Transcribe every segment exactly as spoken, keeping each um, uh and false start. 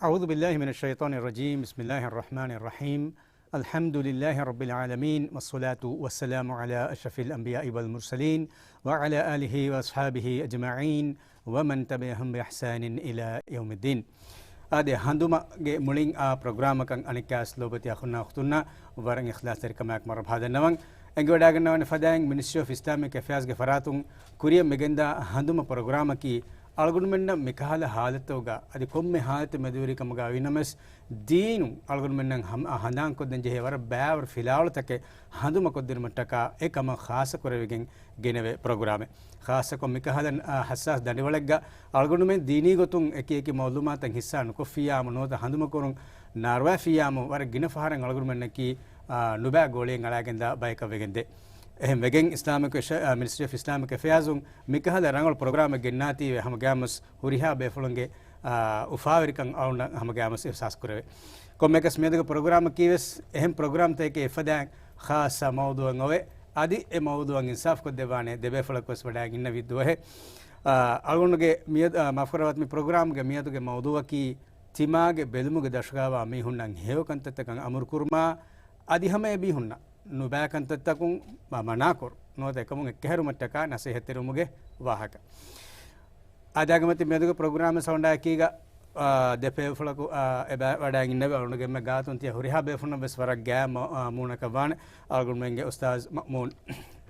أعوذ بالله من الشيطان الرجيم. بسم الله الرحمن الرحيم. الحمد لله رب العالمين، والصلاة والسلام على أشرف الأنبياء والمرسلين، وعلى آله وأصحابه أجمعين، ومن تبعهم بإحسان إلى يوم الدين. އާދެ، ހަނދުމަގެ މުޅިން އާ ޕްރޮގްރާމަކަށް އަނެއްކާސް ލޯބިތި އަޚުންނާ އުޚްތުންނާ ވަރަށް އިޚްލާޞްތެރިކަމާއެކު މަރުޙަބާ ދަންނަވަން. އެނގިވަޑައިގަންނަވާނެ ފަދައިން މިނިސްޓްރީ އޮފް އިސްލާމިކް އެފެއާޒްގެ ފަރާތުން ކުރިއަށް މިގެންދާ ހަނދުމަ ޕްރޮގްރާމަކީ، އަޅުގަނޑުމެންނަށް މިކަހަލަ ހާލަތުގަ އަދި ކޮންމެ ހާލަތެއް މެދުވެރިކަމުގަ ވީނަމަވެސް، ދީނުން އަޅުގަނޑުމެންނަށް ހަމަ-، ހަނދާންކޮށްދޭން ޖެހޭ ވަރަށް ބައިވަރު ފިލާވަޅުތަކެއް ހަނދުމަކޮށްދިނުމަށްޓަކާ އެ ކަމަށް ޚާއްޞަކުރެވިގެން ގެނެވޭ ޕްރޮގްރާމެއް. ޚާއްޞަކޮށް މިކަހަލަ، އާ، ޙައްސާސް ދަނޑިވަޅެއްގަ އަޅުގަނޑުމެން ދީނީ ގޮތުން އެކި އެކި މައުލޫމާތަށް ހިއްސާ ނުކޮށްފިއްޔާމު ނުވަތަ ހަނދުމަކުރުން ނާރުވާފިއްޔާމު ވަރަށް ގިނަ ފަހަރަށް އަޅުގަނޑުމެންނަކީ، އާ، ނުބައި ގޯޅިއެއް އަޅާގެންދާ ބަޔަކަށް ވެގެންދޭ. އެހެން ވެގެން އިސްލާމިކް އެޝ-، އާ، މިނިސްޓްރީ އޮފް އިސްލާމިކް އެފެއާޒުން މިކަހަލަ ރަނގަޅު ޕްރޮގްރާމެއް ގެންނާތީވެ ހަމަގައިމުވެސް ހުރިހާ ބޭފުޅުންގެ، އާ، އުފާވެރިކަން އަޅުގަނޑަށް ހަމަގައިމުވެސް އިޙްސާސް ކުރެވޭ. ކޮންމެއަކަސް މިއަދުގެ ޕްރޮގްރާމަކީވެސް އެހެން ޕްރޮގްރާމްތަކެކޭ އެފަދައިން ޚާއްޞަ މައުޟޫއެއް އޮވޭ. އަދި އެ މައުޟޫއަށް އިންސާފްކޮށްދެއްވާނެ ދެބޭފުޅަކުވެސް ވަޑައިގެން އިންނެވި ދުވަހެއް. އާ، އަޅުގަނޑުގެ މިއަދު، އާ، މާފުކުރައްވާތި މި ޕްރޮގްރާމްގެ މިއަދުގެ މައުޟޫއަކީ ތިމާގެ ބެލުމުގެ ދަށުގައިވާ މީހުންނަށް ހެޔޮ ކަންތައްތަކަށް އަމުރުކުރުމާ، އަދި ހަމަ އެ މީހުންނަށް ނުބައި ކަންތައްތަކުން މަ-، މަނާކުރު ނުވަތަ އެކަމުން އެއްކަހެރުމަށްޓަކާ ނަސޭހަތްތެރިވުމުގެ ވާހަކަ. އާދެ، އަނގަމަތި މިއަދުގެ ޕްރޮގްރާމް ސައުންޑާއެކީގަ، އާ، ދެ ބޭފުޅަކު، އާ، އެބަ ވަޑައިގެންނެވި އަޅުގަނޑުގެ އެންމެ ގާތުން ތިޔަ ހުރިހާ ބޭފުޅުންނަށް ވެސް ވަރަށް ގާތް މަ-، އާ، މޫނަކަށް ވާނެ. އަޅުގަނޑުމެންގެ އުސްތާޒް މައުމޫން،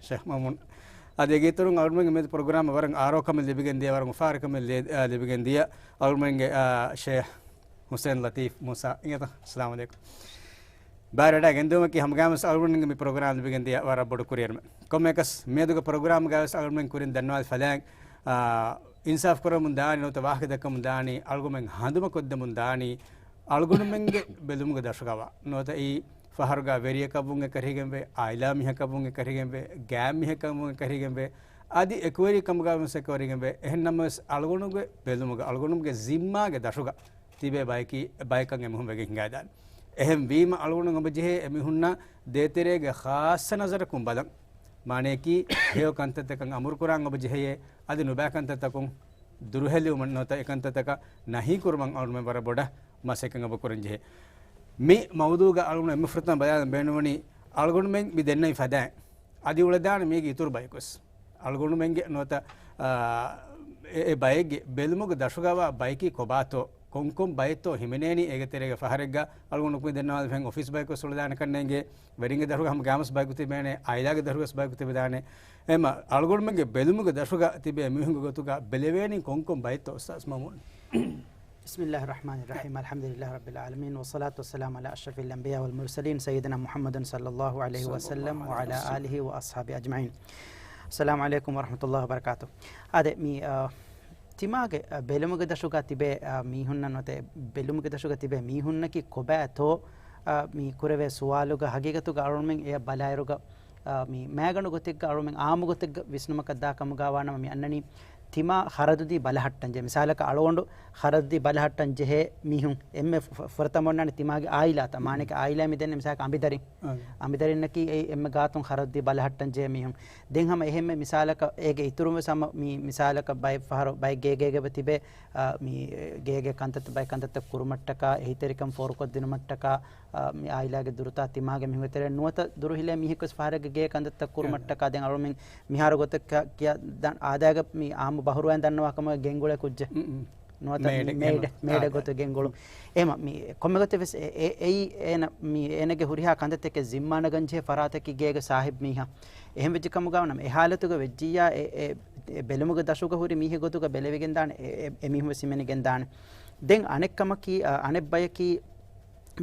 ޝޭޚް މައުމޫން. އަދި އޭގެ އިތުރުން އަޅުގަނޑުމެންގެ މިއަދު ޕްރޮގްރާމަށް ވަރަށް އާރޯކަމެއް ލިބިގެން ދިޔަ، ވަރަށް އުފާވެރިކަމެއް ލި-، އާ، ލިބިގެން ދިޔަ އަޅުގަނޑުމެންގެ، އާ، ޝޭޚް ހުސެން ލަތީފް މޫސާ އިނގޭތަ؟ އައްސަލާމު ޢަލައިކުމް. ބާރަޑާ ގެންދިއުމަކީ ހަމަގައިމުވެސް އަޅުގަނޑުމެންގެ މި ޕްރޮގްރާމް ލިބިގެން ދިޔަ ވަރަށް ބޮޑު ކުރިއެރުމެއް. ކޮންމެއަކަސް މިއަދުގެ ޕްރޮގްރާމްގައިވެސް އަޅުގަނޑުމެން ކުރިން ދަންނަވާލި ފަލައިން، އާ، އިންސާފް ކުރަމުން ދާނީ ނުވަތަ ވާހަކަ ދައްކަމުން ދާނީ، އަޅުގަނޑުމެން ހަނދުމަކޮށްދެމުން ދާނީ، އަޅުގަނޑުމެންގެ ބެލުމުގެ ދަށުގަވާ ނުވަތަ އެއީ ފަހަރުގަ ވެރިޔަކަށްވުން އެކަށީގެންވެ، އާއިލާ މީހަކަށްވުން އެކަށީގެންވެ، ގާތް މީހަކަށްވުން އެކަށީގެންވެ، އަދި އެކުވެރިކަމުގަވެސް އެކަށީގެންވެ. އެހެން ނަމަވެސް އަޅުގަނޑުގެ ބެލުމުގަ، އަޅުގަނޑުގެ ޒިންމާގެ ދަށުގަ ތިބޭ ބަޔަކީ، ބަޔަކަށް އެމީހުން ވެގެން ހިނގައިދާނެ. އެހެން ވީމަ އަޅުގަނޑު އެބަ ޖެހޭ އެމީހުންނަށް ދޭތެރޭގެ ޚާއްޞަ ނަޒަރަކުން ބަލަން. މާނަޔަކީ، ހެޔޮ ކަންތައްތަކަށް އަމުރުކުރާން އެބަ ޖެހެޔޭ، އަދި ނުބައި ކަންތައްތަކުން ދުރުހެލިވުމަށް ނުވަތަ އެކަންތައްތަކަށް ނަހީކުރުމަށް އަޅުގަނޑުމެން ވަރަށް ބޮޑަށް މަސައްކަތް އެބަ ކުރަން ޖެހޭ. މި މައުޟޫގަ އަޅުގަނޑު އެންމެ ފުރަތަމަ ބަލާލަން ބޭނުންވަނީ، އަޅުގަނޑުމެން މި ދެންނެވި ފަދައިން އަދި އުޅެދާނެ މީގެ އިތުރު ބަޔަކުވެސް. އަޅުގަނޑުމެންގެ ނުވަތަ، އާ، އެ، އެ ބައެއްގެ ބެލުމުގެ ދަށުގަވާ ބަޔަކީ ކޮބާތޯ، ކޮންކޮން ބައެއްތޯ ހިމެނޭނީ އޭގެ ތެރޭގަ ފަހަރެއްގަ އަޅުގަނޑު ކުރިން ދެންނަވާލިފައިން އޮފީސް ބަޔަކުވެސް އުޅެދާނެ ކަންނޭނގެ، ވެރިންގެ ދަށުގަ ހަމަ ގާމަސް ބަޔަކު ތިބޭނެ، އާއިލާގެ ދަށުގަސް ބަޔަކު ތިބެދާނެ. އެމަ އަޅުގަނޑުމެންގެ ބެލުމުގެ ދަށުގަ ތިބޭ މީހުންގެ ގޮތުގަ ބެލެވޭނީ ކޮންކޮން ބައެއްތޯ އުސްތާޒް މައުމޫން؟ بسم الله الرحمن الرحيم. الحمد لله رب العالمين، والصلاة والسلام على أشرف الأنبياء والمرسلين، سيدنا محمد صلى الله عليه وسلم، وعلى آله وأصحابه أجمعين. السلام عليكم ورحمة الله وبركاته. އާދެ، މި، އާ، ތިމާގެ، އާ، ބެލުމުގެ ދަށުގަ ތިބޭ، އާ، މީހުންނަށް ނުވަތަ ބެލުމުގެ ދަށުގަ ތިބޭ މީހުންނަކީ ކޮބާތޯ، އާ، މި ކުރެވޭ ސުވާލުގަ ހަގީގަތުގަ އަޅުގަނޑުމެން އެޔަށް ބަލާއިރުގަ، އާ، މި މައިގަނޑު ގޮތެއްގަ އަޅުމެން އާއްމު ގޮތެއްގަ ވިސްނުމަކަށް ދާ ކަމުގަ ވާނަމަ މި އަންނަނީ ތިމާ ޚަރަދުދީ ބަލަހައްޓަންޖެހޭ. މިސާލަކަށް އަޅުގަނޑު ޚަރަދުދީ ބަލަހައްޓަންޖެހޭ މީހުން އެންމެ ފު-، ފުރަތަމަ އޮންނާނެ ތިމާގެ އާއިލާތައް. މާނައަކީ އާއިލާ މި ދެންނެވި މިސާލަކަށް އަނބިދަރިން. އަނބިދަރިންނަކީ އެއީ އެންމެ ގާތުން ޚަރަދުދީ ބަލަހައްޓަންޖެހޭ މީހުން. ދެން ހަމަ އެހެންމެ މިސާލަކަށް އޭގެ އިތުރުން ވެސް ހަމަ މި މިސާލަކަށް ބައެއް ފަހަރު ބައެއް ގޭގޭގަ ތިބޭ، އާ، މި ގޭގޭ ކަންތައްތައް ބައެއް ކަންތައްތައް ކުރުމަށްޓަކާ އެހީތެރިކަން ފޯރުކޮށްދިނުމަށްޓަކާ، އާ، މި އާއިލާގެ ދުރުތާ ތިމާގެ މީހުންގެ ތެރެއިން ނުވަތަ ދުރުހިލޭ މީހެއްވެސް ފަހަރެއްގެ ގޭ ކަންތައްތައް ކުރުމަށްޓަކާ ދެން އަޅުމެން މިހާރު ގޮތަށް ކިޔާ، ކިޔާ ދަން އާދައިގަ މި އާއްމު ބަހުރުވައިން ދަންނަވާ ކަމުގަ ގެންގުޅޭ ކުއްޖެއް. ނުވަތަ މޭޑެއް، މޭޑެއް، މޭޑެއް ގޮތުގަ ގެންގުޅުން. އެހެމަ މި ކޮންމެ ގޮތެއް ވެސް އެ، އެ، އެއީ އޭނަ މި އޭނަގެ ހުރިހާ ކަންތައްތަކެއް ޒިންމާ ނަގަންޖެހޭ ފަރާތަކީ ގޭގެ ސާހިބް މީހާ. އެހެން ވެއްޖެ ކަމުގަ ވަނަމަ އެ ހާލަތުގަ ވެއްޖިއްޔާ އެ، އެ، އެ ބެލުމުގެ ދަށުގަ ހުރި މީހެއް ގޮތުގަ ބެލެވިގެން ދާނެ، އެ، އެ، އެ މީހުން ވެސް ހިމެނިގެން ދާނެ. ދެން އަނެއް ކަމަކީ، އަ، އަނެއް ބަޔަކީ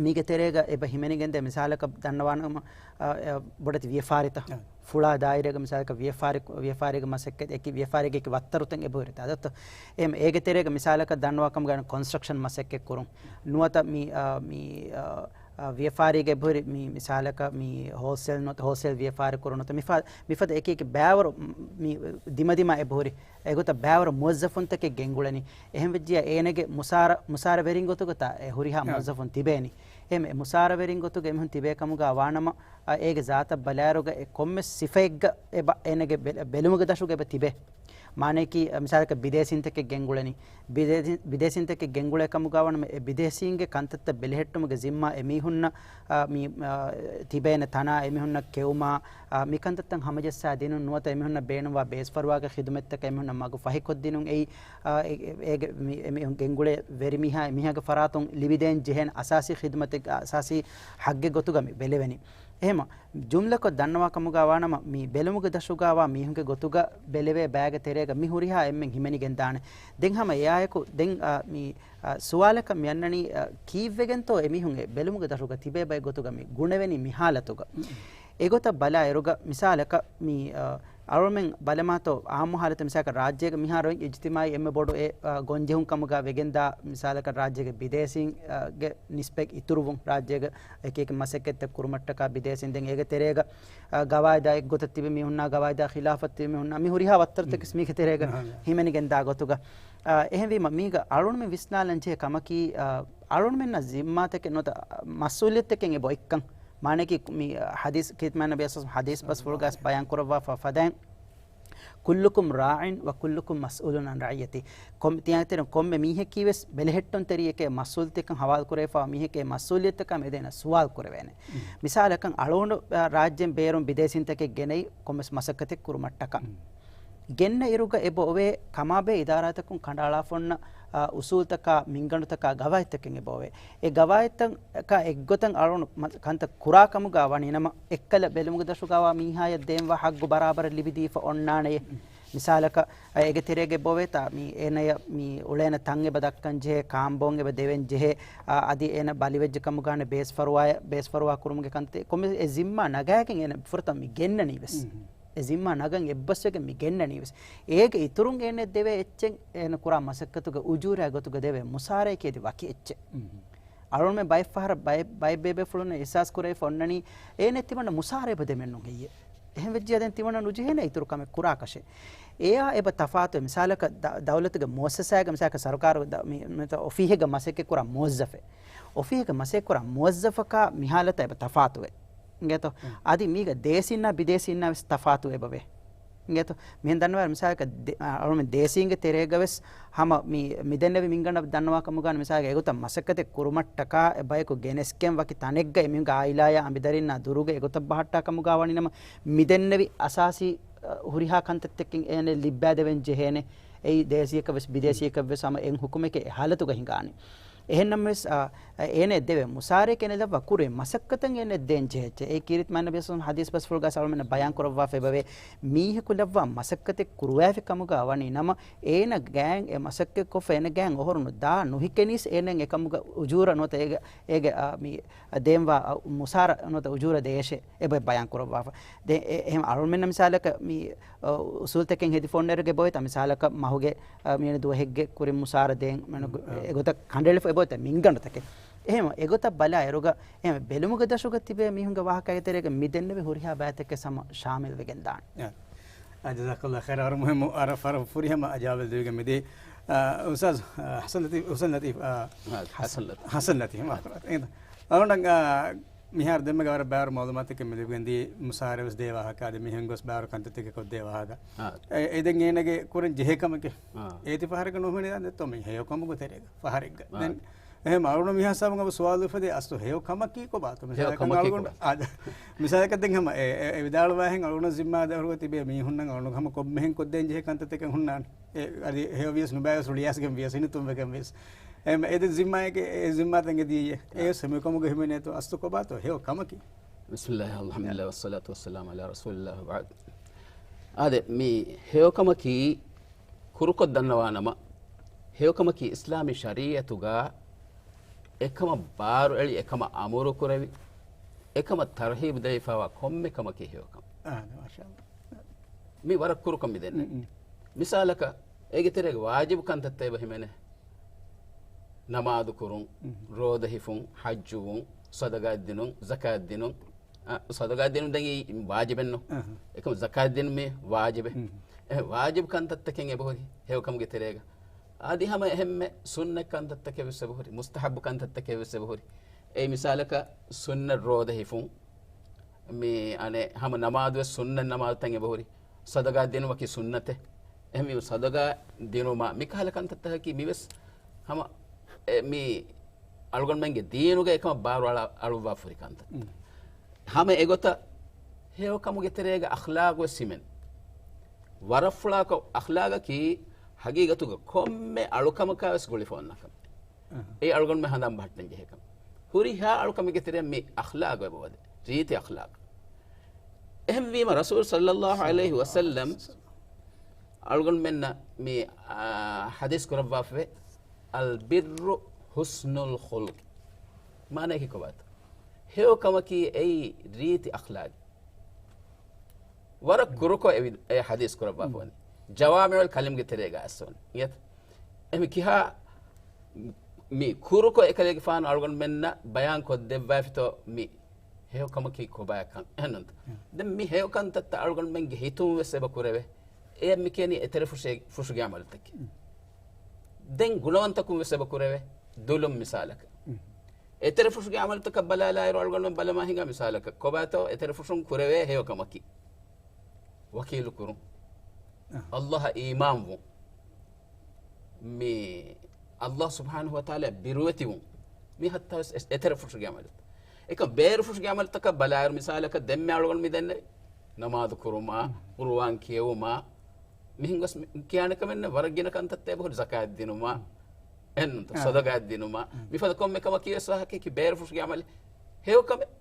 މީގެ ތެރޭގަ އެބަ ހިމެނިގެންދޭ މިސާލަކަށް ދަންނަވާނަމަ، އަ، އަ، ބޮޑެތި ވިޔަފާރިތައް. އަ. ފުޅާ ދާއިރާގެ މިސާލަކަށް ވިޔަފާރި، ވިޔަފާރީގެ މަސައްކަތް، އެކި ވިޔަފާރީގެ އެކި ވައްތަރުތައް އެބަހުރި. އަދަތު އެހެން އޭގެ ތެރޭގަ މިސާލަކަށް ދަންނަވާ ކަމުގަ ކޮންސްޓްރަކްޝަން މަސައްކަތް ކުރުން. ނުވަތަ މި، އަ، މި، އަ، އަ، ވިޔަފާރީގެ އެބަހުރި މި މިސާލަކަށް މި ހޯލްސޭލް ނުވަތަ ހޯލްސޭލް ވިޔަފާރި ކުރުން ނުވަތަ މިފަ-، މިފަދަ އެކި އެކި ބައިވަރު މި ދިމަދިމާ އެބަހުރި. އެގޮތަށް ބައިވަރު މުވައްޒަފުންތަކެއް ގެންގުޅެނީ. އެހެން ވެއްޖިއްޔާ އޭނަގެ މުސާރަ-، މުސާރަވެރިން ގޮތުގަ ތާ އެ ހުރިހާ އާ. މުވައްޒަފުން ތިބޭނީ. އެހެން އެ މުސާރަވެރިން ގޮތުގަ އެމީހުން ތިބޭ ކަމުގަ ވާނަމަ، އ، އޭގެ ޒާތަށް ބަލާއިރުގަ އެ ކޮންމެސް ސިފައެއްގަ އެބަ އޭނަގެ ބެ-، ބެލުމުގެ ދަށުގަ އެބަ ތިބޭ. މާނަޔަކީ، އ، މިސާލަކަށް ބިދޭސީންތަކެއް ގެންގުޅެނީ. ބިދޭ-، ބިދޭސީންތަކެއް ގެންގުޅޭ ކަމުގަ ވަނަމަ އެ ބިދޭސީންގެ ކަންތައްތައް ބެލެހެއްޓުމުގެ ޒިންމާ އެމީހުންނަށް، އ، މި، އ، ތިބޭނެ ތަނާ އެމީހުންނަށް ކެއުމާ، އ، މިކަންތައްތައް ހަމަޖައްސާ ދިނުން ނުވަތަ އެމީހުންނަށް ބޭނުންވާ ބޭސްފަރުވާގެ ޚިދުމަތްތަކަށް އެމީހުންނަށް މަގު ފަހިކޮށްދިނުން އެއީ، އ، އެ-، އެ-، އޭގެ މި-، އެމީހުން ގެންގުޅޭ ވެރިމީހާ އެމީހާގެ ފަރާތުން ލިބިދޭން ޖެހޭނެ އަސާސީ ޚިދުމަތެއް، އަސާސީ ހައްގެއް ގޮތުގަ މި ބެލެވެނީ. އެހެމަ، ޖުމްލަކޮށް ދަންނަވާ ކަމުގަ ވާނަމަ، މި ބެލުމުގެ ދަށުގަ ވާ މީހުންގެ ގޮތުގަ ބެލެވޭ ބައިގެ ތެރޭގަ މި ހުރިހާ އެންމެން ހިމެނިގެން ދާނެ. ދެން ހަމަ އެއާއެކު، ދެން، އާ، މި، އާ، ސުވާލަކަށް މި އަންނަނީ، އާ، ކީއްވެގެންތޯ އެމީހުން އެ ބެލުމުގެ ދަށުގަ ތިބޭ ބައެއް ގޮތުގަ މި ގުނެވެނީ މި ހާލަތުގަ. އެގޮތަށް ބަލާ އިރުގަ މިސާލަކަށް މި، އާ، އަޅުމެން ބަލަމާތޯ އާއްމު ހާލަތު މިސާލަކަށް ރާއްޖޭގަ މިހާރު އިޖްތިމާއީ އެންމެ ބޮޑު އެ، އާ، ގޮންޖެހުން ކަމުގަ ވެގެންދާ މިސާލަކަށް ރާއްޖޭގެ ބިދޭސީން، އާ، ގެ ނިސްބަތް އިތުރުވުން ރާއްޖޭގަ އެކި އެކި މަސައްކަތްތައް ކުރުމަށްޓަކާ ބިދޭސީން ދެން އޭގެ ތެރޭގަ، އާ، ގަވާއިދާ އެއްގޮތަށް ތިބި މީހުންނާ ގަވާއިދާ ޚިލާފަށް ތިބި މީހުންނާ މި ހުރިހާ ވައްތަރުތަކެސް މީގެ ތެރޭގަ ހިމެނިގެންދާ ގޮތުގަ. އާ، އެހެންވީމަ މީގަ އަޅުންމެ ވިސްނާލަން ޖެހޭ ކަމަކީ، އާ، އަޅުންމެންނަށް ޒިންމާތަކެއް ނުވަތަ މަސްއޫލިއްޔަތުތަކެއް އެބައޮތްކަން. މާނައަކީ މި ޙަދީޘް ކީރިތި މާތް ނަބީ ޞައްލަﷲު ޢަލައިހި ވަސައްލަމަ ޙަދީޘް ބަސްފުޅުގައި ބަޔާން ކުރައްވާފަ ފަދައިން، كلكم راع وكلكم مسؤول عن رعيته. ކޮން، ތިޔަތެރެ ކޮންމެ މީހަކީވެސް ބެލެހެއްޓުންތެރިއެކޭ، މަސްއޫލިއްޔަތަކަށް ހަވާލުކުރެވިފައިވާ މީހެކޭ، މަސްއޫލިއްޔަތަކާ މެދޭނަ ސުވާލު ކުރެވޭނެ. މިސާލަކަށް އަޅުގަނޑު، އާ، ރާއްޖޭން ބޭރުން ބިދޭސީންތަކެއް ގެނައި ކޮންމެސް މަސައްކަތެއް ކުރުމަށްޓަކާ. ގެންނަ އިރުގަ އެބަ އޮވޭ ކަމާބެހޭ އިދާރާތަކުން ކަނޑައަޅާފަ އޮންނަ، އާ، އުސޫލުތަކާ، މިންގަނޑުތަކާ، ގަވާއިދުތަކެއް އެބަ އޮވޭ. އެ ގަވާއިދުތަކާ އެއްގޮތަށް އަޅުނު މަ-، ކަންތައް ކުރާ ކަމުގަ ވަނީ ނަމަ، އެއްކަލަ ބެލުމުގެ ދަށުގަވާ މީހާޔަށް ދޭންވާ ހައްގު ބަރާބަރަށް ލިބިދީފަ އޮންނާނެޔޭ. މިސާލަކަށް، އަ، އޭގެ ތެރޭގަ އެބަ އޮވޭތާ މި އޭނަޔަށް މި އުޅޭނެ ތަން އެބަ ދައްކަން ޖެހޭ، ކާންބޯން އެބަ ދެވެން ޖެހޭ، އަ، އަދި އޭނަ ބަލިވެއްޖެ ކަމުގަ ވާނެ ބޭސްފަރުވާ، ބޭސްފަރުވާ ކުރުމުގެ ކަންތައް ކޮންމެ އެ ޒިންމާ ނަގާގެން އޭނަ ފުރަތަމަ މި ގެންނަނީވެސް. އެ ޒިންމާ ނަގަން އެއްބަސްވެގެން މި ގެންނަނީވެސް. އޭގެ އިތުރުން އޭނަ ދެވޭ އެއްޗެއް، އޭނަ ކުރާ މަސައްކަތުގެ އުޖޫރާ ގޮތުގަ ދެވޭ މުސާރައަކީ އަދި ވަކި އެއްޗެއް. އަޅުންމެ ބައެއްފަހަރަށް ބައެއް، ބައެއް ބޭބޭފުޅުން އިޙްސާސް ކުރެވިފަ އޮންނަނީ، އޭނަ ތިމަންނަ މުސާރަ އެބަ ދެމެއްނު ހެއްޔޭ؟ އެހެން ވެއްޖިއްޔާ ދެން ތިމަންނަ ނުޖެހޭނެ އިތުރު ކަމެއް ކުރާކަށެއް. އެއާ އެބަ ތަފާތުވެ، މިސާލަކަށް ދަ-، ދައުލަތުގެ މުއައްސަސާގެ މިސާލަކަށް ސަރުކާރު ދަ-، މި-، މި-، އޮފީހެއްގަ މަސައްކަތް ކުރާ މުވައްޒަފެއް. އޮފީހެއްގަ މަސައްކަތް ކުރާ މުވައްޒަފަކާ މި ހާލަތާ އެބަ ތަފާތުވޭ. އިނގޭތޯ؟ އަދި މީގަ ދޭސީންނާ ބިދޭސީންނާ ވެސް ތަފާތު އެބަވޭ. އިނގޭތޯ؟ މިހެން ދަންނަވާ މިސާލަކަށް ދޭ-، އަ-، އަޅުމެން ދޭސީންގެ ތެރޭގަ ވެސް ހަމަ މި، މިދެންނެވި މިންގަނޑަށް ދަންނަވާ ކަމުގަ ވާނެ މިސާލަކަށް އެގޮތަށް މަސައްކަތެއް ކުރުމަށްޓަކާ އެ ބަޔަކު ގެނެސްގެން ވަކި ތަނެއްގަ އެމީހުންގެ އާއިލާޔާ އަނބިދަރިންނާ ދުރުގަ އެގޮތަށް ބަހައްޓާ ކަމުގަ ވަނީ ނަމަ މިދެންނެވި އަސާސީ، އަ، ހުރިހާ ކަންތައްތަކެއް އޭނައަށް ލިއްބައިދެވެން ޖެހޭނެ. އެއީ ދޭސީއަކަށް ވެސް ބިދޭސީއަކަށް ވެސް ހަމަ އެއް ހުކުމެކޭ އެ ހާލަތުގަ ހިނގާނީ. އެހެންނަމަވެސް، އާ، އޭނަ ދެވޭ މުސާރައަކީ އޭނަ ލައްވާ ކުރެވޭ މަސައްކަތަށް އޭނަ ދޭން ޖެހޭ އެއްޗެއް. އެއީ ކީރިތި މާތް ނަބީ ޞައްލަﷲު ޢަލައިހި ވަސައްލަމަ ޙަދީޘް ބަސްފުޅުގައި އަޅުމެންނަށް ބަޔާން ކުރައްވާފަ އެބަވޭ. މީހަކު ލައްވާ މަސައްކަތެއް ކުރުވާފި ކަމުގަ ވަނީ ނަމަ، އޭނަ ގާތް އެ މަސައްކަތް ކޮށްފަ އޭނަ ގާތް އޮހޮރުނު ދާ ނުހިކެނީސް އޭނަ އެކަމުގަ އުޖޫރަ ނުވަތަ އޭގެ، އޭގެ، އާ، މި ދޭންވާ، އާ، މުސާރަ ނުވަތަ އުޖޫރަ ދޭށޭ. އެބަ ބަޔާން ކުރައްވާފަ. ދެން އެ-، އެހެން އަޅުމެންނަށް މިސާލަކަށް މި، އަ، އުސޫލުތަކެއް ހެދިފަ އޮންނައިރުގަ އެބައޮތްތަ މިސާލަކަށް މަހުގެ، އަ، މިއަނެއް ދުވަހެއްގެ ކުރިން މުސާރަ ދޭން، މެނު-، އެގޮތަށް ކަނޑައެޅިފަ އެބައޮތްތަ މިންގަނޑުތަކެއް. އެހެން އެގޮތަށް ބަލާ އިރުގަ، އެހެން ބެލުމުގެ ދަށުގަ ތިބޭ މީހުންގެ ވާހަކައިގެ ތެރޭގަ މި ދެންނެވި ހުރިހާ ބައިތަކެއް ހަމަ ޝާމިލް ވެގެން ދާނެ. އާ، ޖަޒާކަﷲ ޚައިރާ، ވަރަށް މުހިއްމު އަރަ ފަރަށް ފުރިހަމަ ޖަވާބެއް ދެވިގެން މިދީ. އާ، އުސްތާޛް، އާ، ޙަސަން ލަތީފް، ޙަސަން ލަތީފް، އާ، ޙަސަން ލަތީފް. ޙަސަން ލަތީފް، މާފު ކުރާ. އާ، އަޅުގަނޑަށް، އާ، މިހާރު ދެންމެ ވަރަށް ބާރު މަޢުލޫމާތެއް މި ލިބިގެންދީ މުސާރަ ވެސް ދޭ ވާހަކަ، އަދި މިހެން ގޮސް ބާރު ކަންތައްތަކެއް ކޮށްދޭ ވާހަކަ. އާ. އެ، އެ ދެން އޭނަގެ ކުރަން ޖެހޭ ކަމެކޭ. އާ. އޭތި ފަހަރަކަށް ނުހިމެނިދާނެތޯ މި ހެޔޮ ކަމުގެ ތެރޭގަ ފަހަރެއްގަ. އާ. ދެން އެހެން އަޅުގަނޑު މިހާ ހިސާބުން އަބަ ސުވާލު އުފެދޭ އަސްލު ހެޔޮ ކަމަކީ ކޮބާތޯ؟ ހެޔޮ މިސާލަކަށް ކަމަކީ އަޅުގަނޑު، ކޮބާ؟ އާ، މިސާލަކަށް ދެން ހަމަ އެ، އެ، އެ ވިދާޅުވާހެން އަޅުގަނޑު ޒިންމާ ދަށުގަ ތިބޭ މީހުންނަށް އަޅުގަނޑު ހަމަ ކޮންމެހެން ކޮށްދޭން ޖެހޭ ކަންތައްތަކެއް ހުންނާނެ. އެ، އަދި ހެޔޮވިޔަސް ނުބައިވެސް ރުޅިއައިސްގެން ވިޔަސް ހިނިތުންވެގެން ވިޔަސް. އެ، އެ ދެން ޒިންމާއެކޭ، އެ ޒިންމާތައް އެދިޔައީ. އެ އާ. ސެމިކޮމުގެ ހިމެނޭތޯ އަސްލު ކޮބާތޯ ހެޔޮ ކަމަކީ؟ بسم الله، الحمد لله، والصلاة والسلام على رسول الله، وبعد. އާދެ، މި ހެޔޮ ކަމަކީ ކުރުކޮށް ދަންނަވާ ނަމަ، ހެޔޮ ކަމަކީ އިސްލާމީ ޝަރީޢަތުގަ އެކަމަށް ބާރު އެޅި، އެކަމަށް އަމުރު ކުރެވި، އެކަމަށް ތަރްހީބު ދެވިފައިވާ ކޮންމެ ކަމަކީ ހެޔޮ ކަމެއް. އާ، މާޝާﷲ. މި ވަރަށް ކުރުކޮށް މި ދެންނެވި. މި، މި. މިސާލަކަށް، އޭގެ ތެރޭގަ ވާޖިބު ކަންތައްތައް އެބަ ހިމެނޭ. ނަމާދު ކުރުން، މް. ރޯދަ ހިފުން، ޙައްޖުވުން، ޞަދަގާތް ދިނުން، ޒަކާތް ދިނުން. އަ، ޞަދަގާތް ދިނުން ދެން އެއީ ވާޖިބެއްނު. އަހަ. އެކަމު ޒަކާތް ދިނުން މީ ވާޖިބެއް. މް. އެ ވާޖިބު ކަންތައްތަކެއް އެބަހުރި ހެޔޮ ކަމުގެ ތެރޭގަ. އަދި ހަމަ އެހެންމެ ސުންނަތް ކަންތައްތަކެއް ވެސް އެބަހުރި، މުސްތަޙައްބު ކަންތައްތަކެއް ވެސް އެބަހުރި. އެއީ މިސާލަކަށް ސުންނަތް ރޯދަ ހިފުން، މި އަނެއް ހަމަ ނަމާދުވެސް ސުންނަތް ނަމާދުތައް އެބަހުރި. ޞަދަގާ ދިނުމަކީ ސުންނަތެއް. އެހެންވީމަ ޞަދަގާ ދިނުމާ މިކަހަލަ ކަންތައްތަކަކީ މިވެސް ހަމަ އެ، މި އަޅުގަނޑުމެންގެ ދީނުގަ އެކަމަށް ބާރު އަޅާ، އަޅުއްވާފަ ހުރި ކަންތައް. ހަމަ އެގޮތަށް ހެޔޮކަމުގެ ތެރޭގަ އަޚްލާގުވެސް ހިމެނޭ. ވަރަށްފުޅާކޮށް އަޚްލާގަކީ ހަގީގަތުގަ ކޮންމެ އަޅުކަމަކާވެސް ގުޅިފަ އޮންނަ ކަމެއް. އެ އަޅުގަނޑުމެން ހަނދާން ބަހައްޓަން ޖެހޭ ކަމެއް. ހުރިހާ އަޅުކަމެއްގެ ތެރެއަށް މި އަޚްލާގު އެބަ ވަދޭ. ރީތި އަޚްލާގު. އެހެންވީމަ ރަސޫލު ޞައްލައްލާހު ޢަލައިހި ވަސައްލަމް އަޅުގަނޑުމެންނަށް މި، އާ، ޙަދީޘް ކުރައްވާފަވޭ، "البر حسن الخلق." މާނައަކީ ކޮބާތޯ؟ ހެޔޮކަމަކީ އެއީ ރީތި އަޚްލާގެއް. ވަރަށް ކުރުކޮށް އެ ވި-، އެ ޙަދީޘް ކުރައްވާފަވަނީ. ޖަވާމިޢުލް ކަލިމްގެ ތެރޭގަ އައްސަވަނީ. އިނގޭތަ؟ އެހެން ކިހާ މި ކުރުކޮށް އެކަލޭގެފާނު އަޅުގަނޑުމެންނަށް ބަޔާން ކޮށްދެއްވައިފިތޯ މި ހެޔޮކަމަކީ ކޮބާކަން. އެހެންނުންތަ؟ ދެން މި ހެޔޮކަންތައްތައް އަޅުގަނޑުމެންގެ ހިތުން ވެސް އެބަ ކުރެވޭ. އެ މި ކިޔަނީ އެތެރެ ފުށޭ-، ފުށުގެ ޢަމަލުތަކެއް. ދެން ގުނަވަންތަކުން ވެސް އެބަ ކުރެވޭ. ދުލުން މިސާލަކަށް. އެތެރެ ފުށުގެ ޢަމަލުތަކަށް ބަލާލާއިރު އަޅުގަނޑުމެން ބަލަމާ ހިނގާ މިސާލަކަށް ކޮބާތޯ އެތެރެ ފުށުން ކުރެވޭ ހެޔޮކަމަކީ. ވަކީލު ކުރުން. އައްލާހަށް އީމާންވުން. މި އައްލާހު ސުބްޙާނަހު ވަތަޢާލާ ބިރުވެތިވުން. މި ހައްތާވެސް އެ-، އެތެރެ ފުށުގެ ޢަމަލު. އެކަމް ބޭރު ފުށުގެ ޢަމަލުތަކަށް ބަލާއިރު މިސާލަކަށް ދެންމެ އަޅުގަނޑު މި ދެންނެވި. ނަމާދު ކުރުމާ، ޤުރުއާން ކިޔެވުމާ، މިހެން ގޮސް މި-، ކިޔާނެ ކަމެއް ނެތް. ވަރަށް ގިނަ ކަންތައްތައް އެބަހުރި، ޒަކާތް ދިނުމާ، އެހެންނުންތަ؟ އާ. ޞަދަޤާތް ދިނުމާ، މިފަދަ ކޮންމެ ކަމަކީ ވެސް ވާހަކައަކީ ބޭރު ފުށުގެ ޢަމަލެއް. ހެޔޮކަމެއް.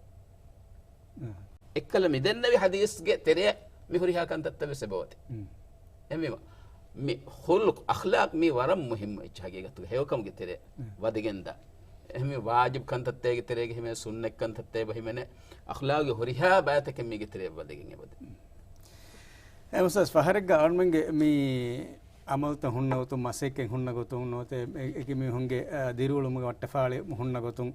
އެއްކަލަ މި ދެންނެވި ޙަދީޘްގެ ތެރެއަށް މި ހުރިހާ ކަންތައްތައް ވެސް އެބައޮތޭ. އެހެންވީމަ، މި ޚުލްޤު، އަޚްލާޤް މީ ވަރަށް މުހިއްމު އެއްޗެއް ހަގީގަތުގަ ހެޔޮކަމުގެ ތެރެއަށް ވަދެގެންދާ. އެހެންވީ ވާޖިބު ކަންތައްތައްގެ ތެރޭގަ ހިމެނޭ، ސުންނަތް ކަންތައްތައް އެބަ ހިމެނޭ، އަޚްލާޤުގެ ހުރިހާ ބައިތަކެއް މީގެ ތެރެއަށް ވަދެގެން އެބަދޭ. އެ އުސްތާޛް، ފަހަރެއްގަ އަޅުމެންގެ މި އަމަލުތައް ހުންނަ ގޮތުން، މަސައްކަތް ހުންނަ ގޮތުން ނުވަތަ އެ-، އެކި މީހުންގެ، އާ، ދިރިއުޅުމުގެ ވައްޓަފާޅި ހުންނަ ގޮތުން،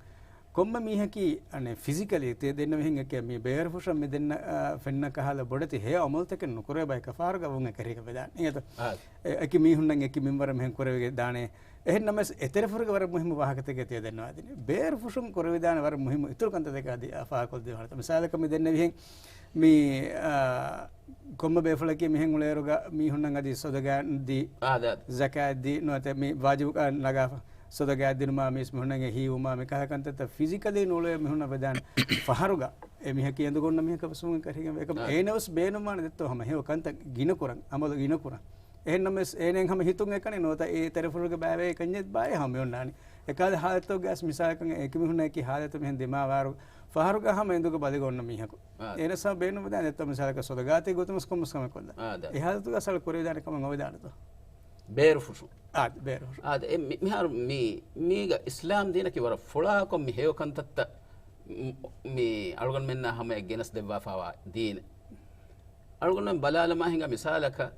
ކޮންމެ މީހަކީ، އަނެއް، ފިޒިކަލީ ތި ދެންނެވިހެން އެކޭ މި ބޭރުފުށަށް މި ދެންނަ، އާ، ފެންނަ ކަހަލަ ބޮޑެތި ހެޔޮ އަމަލުތަކެއް ނުކުރޭ ބަޔަކަށް ފަހަރުގަ ވުން އެކަށީގަ ވެދާނެ. އިނގޭތޯ؟ އާ. އެ-، އެކި މީހުންނަށް އެކި މިންވަރެއް މިހެން ކުރެވިގެ ދާނެ. އެހެން ނަމަވެސް އެތެރެފުށުގެ ވަރަށް މުހިއްމު ވާހަކަތަކެއް ތިޔަ ދެންނަވާދިނީ. ބޭރުފުށުން ކުރެވިދާނެ ވަރަށް މުހިއްމު އިތުރު ކަންތައްތަކެއް އަދި ފާހަގަކޮށްދޭ ވާނެތަ. މިސާލަކަށް މި ދެންނެވިހެން މި، އާ، ކޮންމެ ބޭފުޅަކީ މިހެން އުޅޭއިރުގަ މީހުންނަށް އަދި ޞަދަޤާތް ދީ، އާ، ދާ. ޒަކާތް ދީ، ނުވަތަ މި ވާޖިބު ނަގާފަ. ޞަދަޤާތް ދިނުމާ މީސް މީހުންނަށް ހީވުމާ މި ކަހަލަ ކަންތައްތައް ފިޒިކަލީ ނޫޅޭ މީހުންނަށް ވެދާނެ. ފަހަރުގަ އެ މީހަކީ އެނދުގަ އޮންނަ މީހަކަށް ވެސް ވުން އެކަށީގެން ވޭ. އެކަމަ އާ. އޭނަ ވެސް ބޭނުންވާނެ ދެއްތޯ ހަމަ ހެޔޮ ކަންތައް ގިނަ ކުރަން، އަމަލު ގިނަ ކުރަން. އެހެން ނަމަވެސް އޭނައަށް ހަމަ ހިތުން އެކަނި ނުވަތަ އެ ތެރެފުށުގެ ބައިވެރި ކަންޏެއް ބާއޭ ހަމަ އޮންނާނީ. އެކަހަލަ ހާލަތުގަ މިސާލަކަށް އެކި މީހުންނަކީ ހާލަތު މިހެން ދިމާވާއިރު ފަހަރުގަ ހަމަ އެނދުގަ ބަލިގަ އޮންނަ މީހަކު. އާ. އޭނަ ސާ ބޭނުން ވެދާނެ ދެއްތޯ މިސާލަކަށް ޞަދަޤާތެއް ގޮތުން ވެސް ކޮންމެސް ކަމެއް ކޮށްލާ. އާ، ދާ. އެ ހާލަތުގަ އަސަލު ކުރެވިދާނެ ކަމެއް އޮވެދާނެތޯ؟ ބޭރުފުށު. އާ، ބޭރުފުށު. އާ، ދާ، އެ މި-، މިހާރު މި-، މީގަ އިސްލާމް ދީނަކީ ވަރަށް ފުޅާކޮށް މި ހެޔޮ ކަންތައްތައް މި-، މި އަޅުގަނޑުމެންނާ ހަމަޔަށް ގެނެސް ދެއްވާފަވާ ދީނެއް. އަޅުގަނޑުމެން ބަލާލަމާ ހިނގާ މިސާލަކަށް،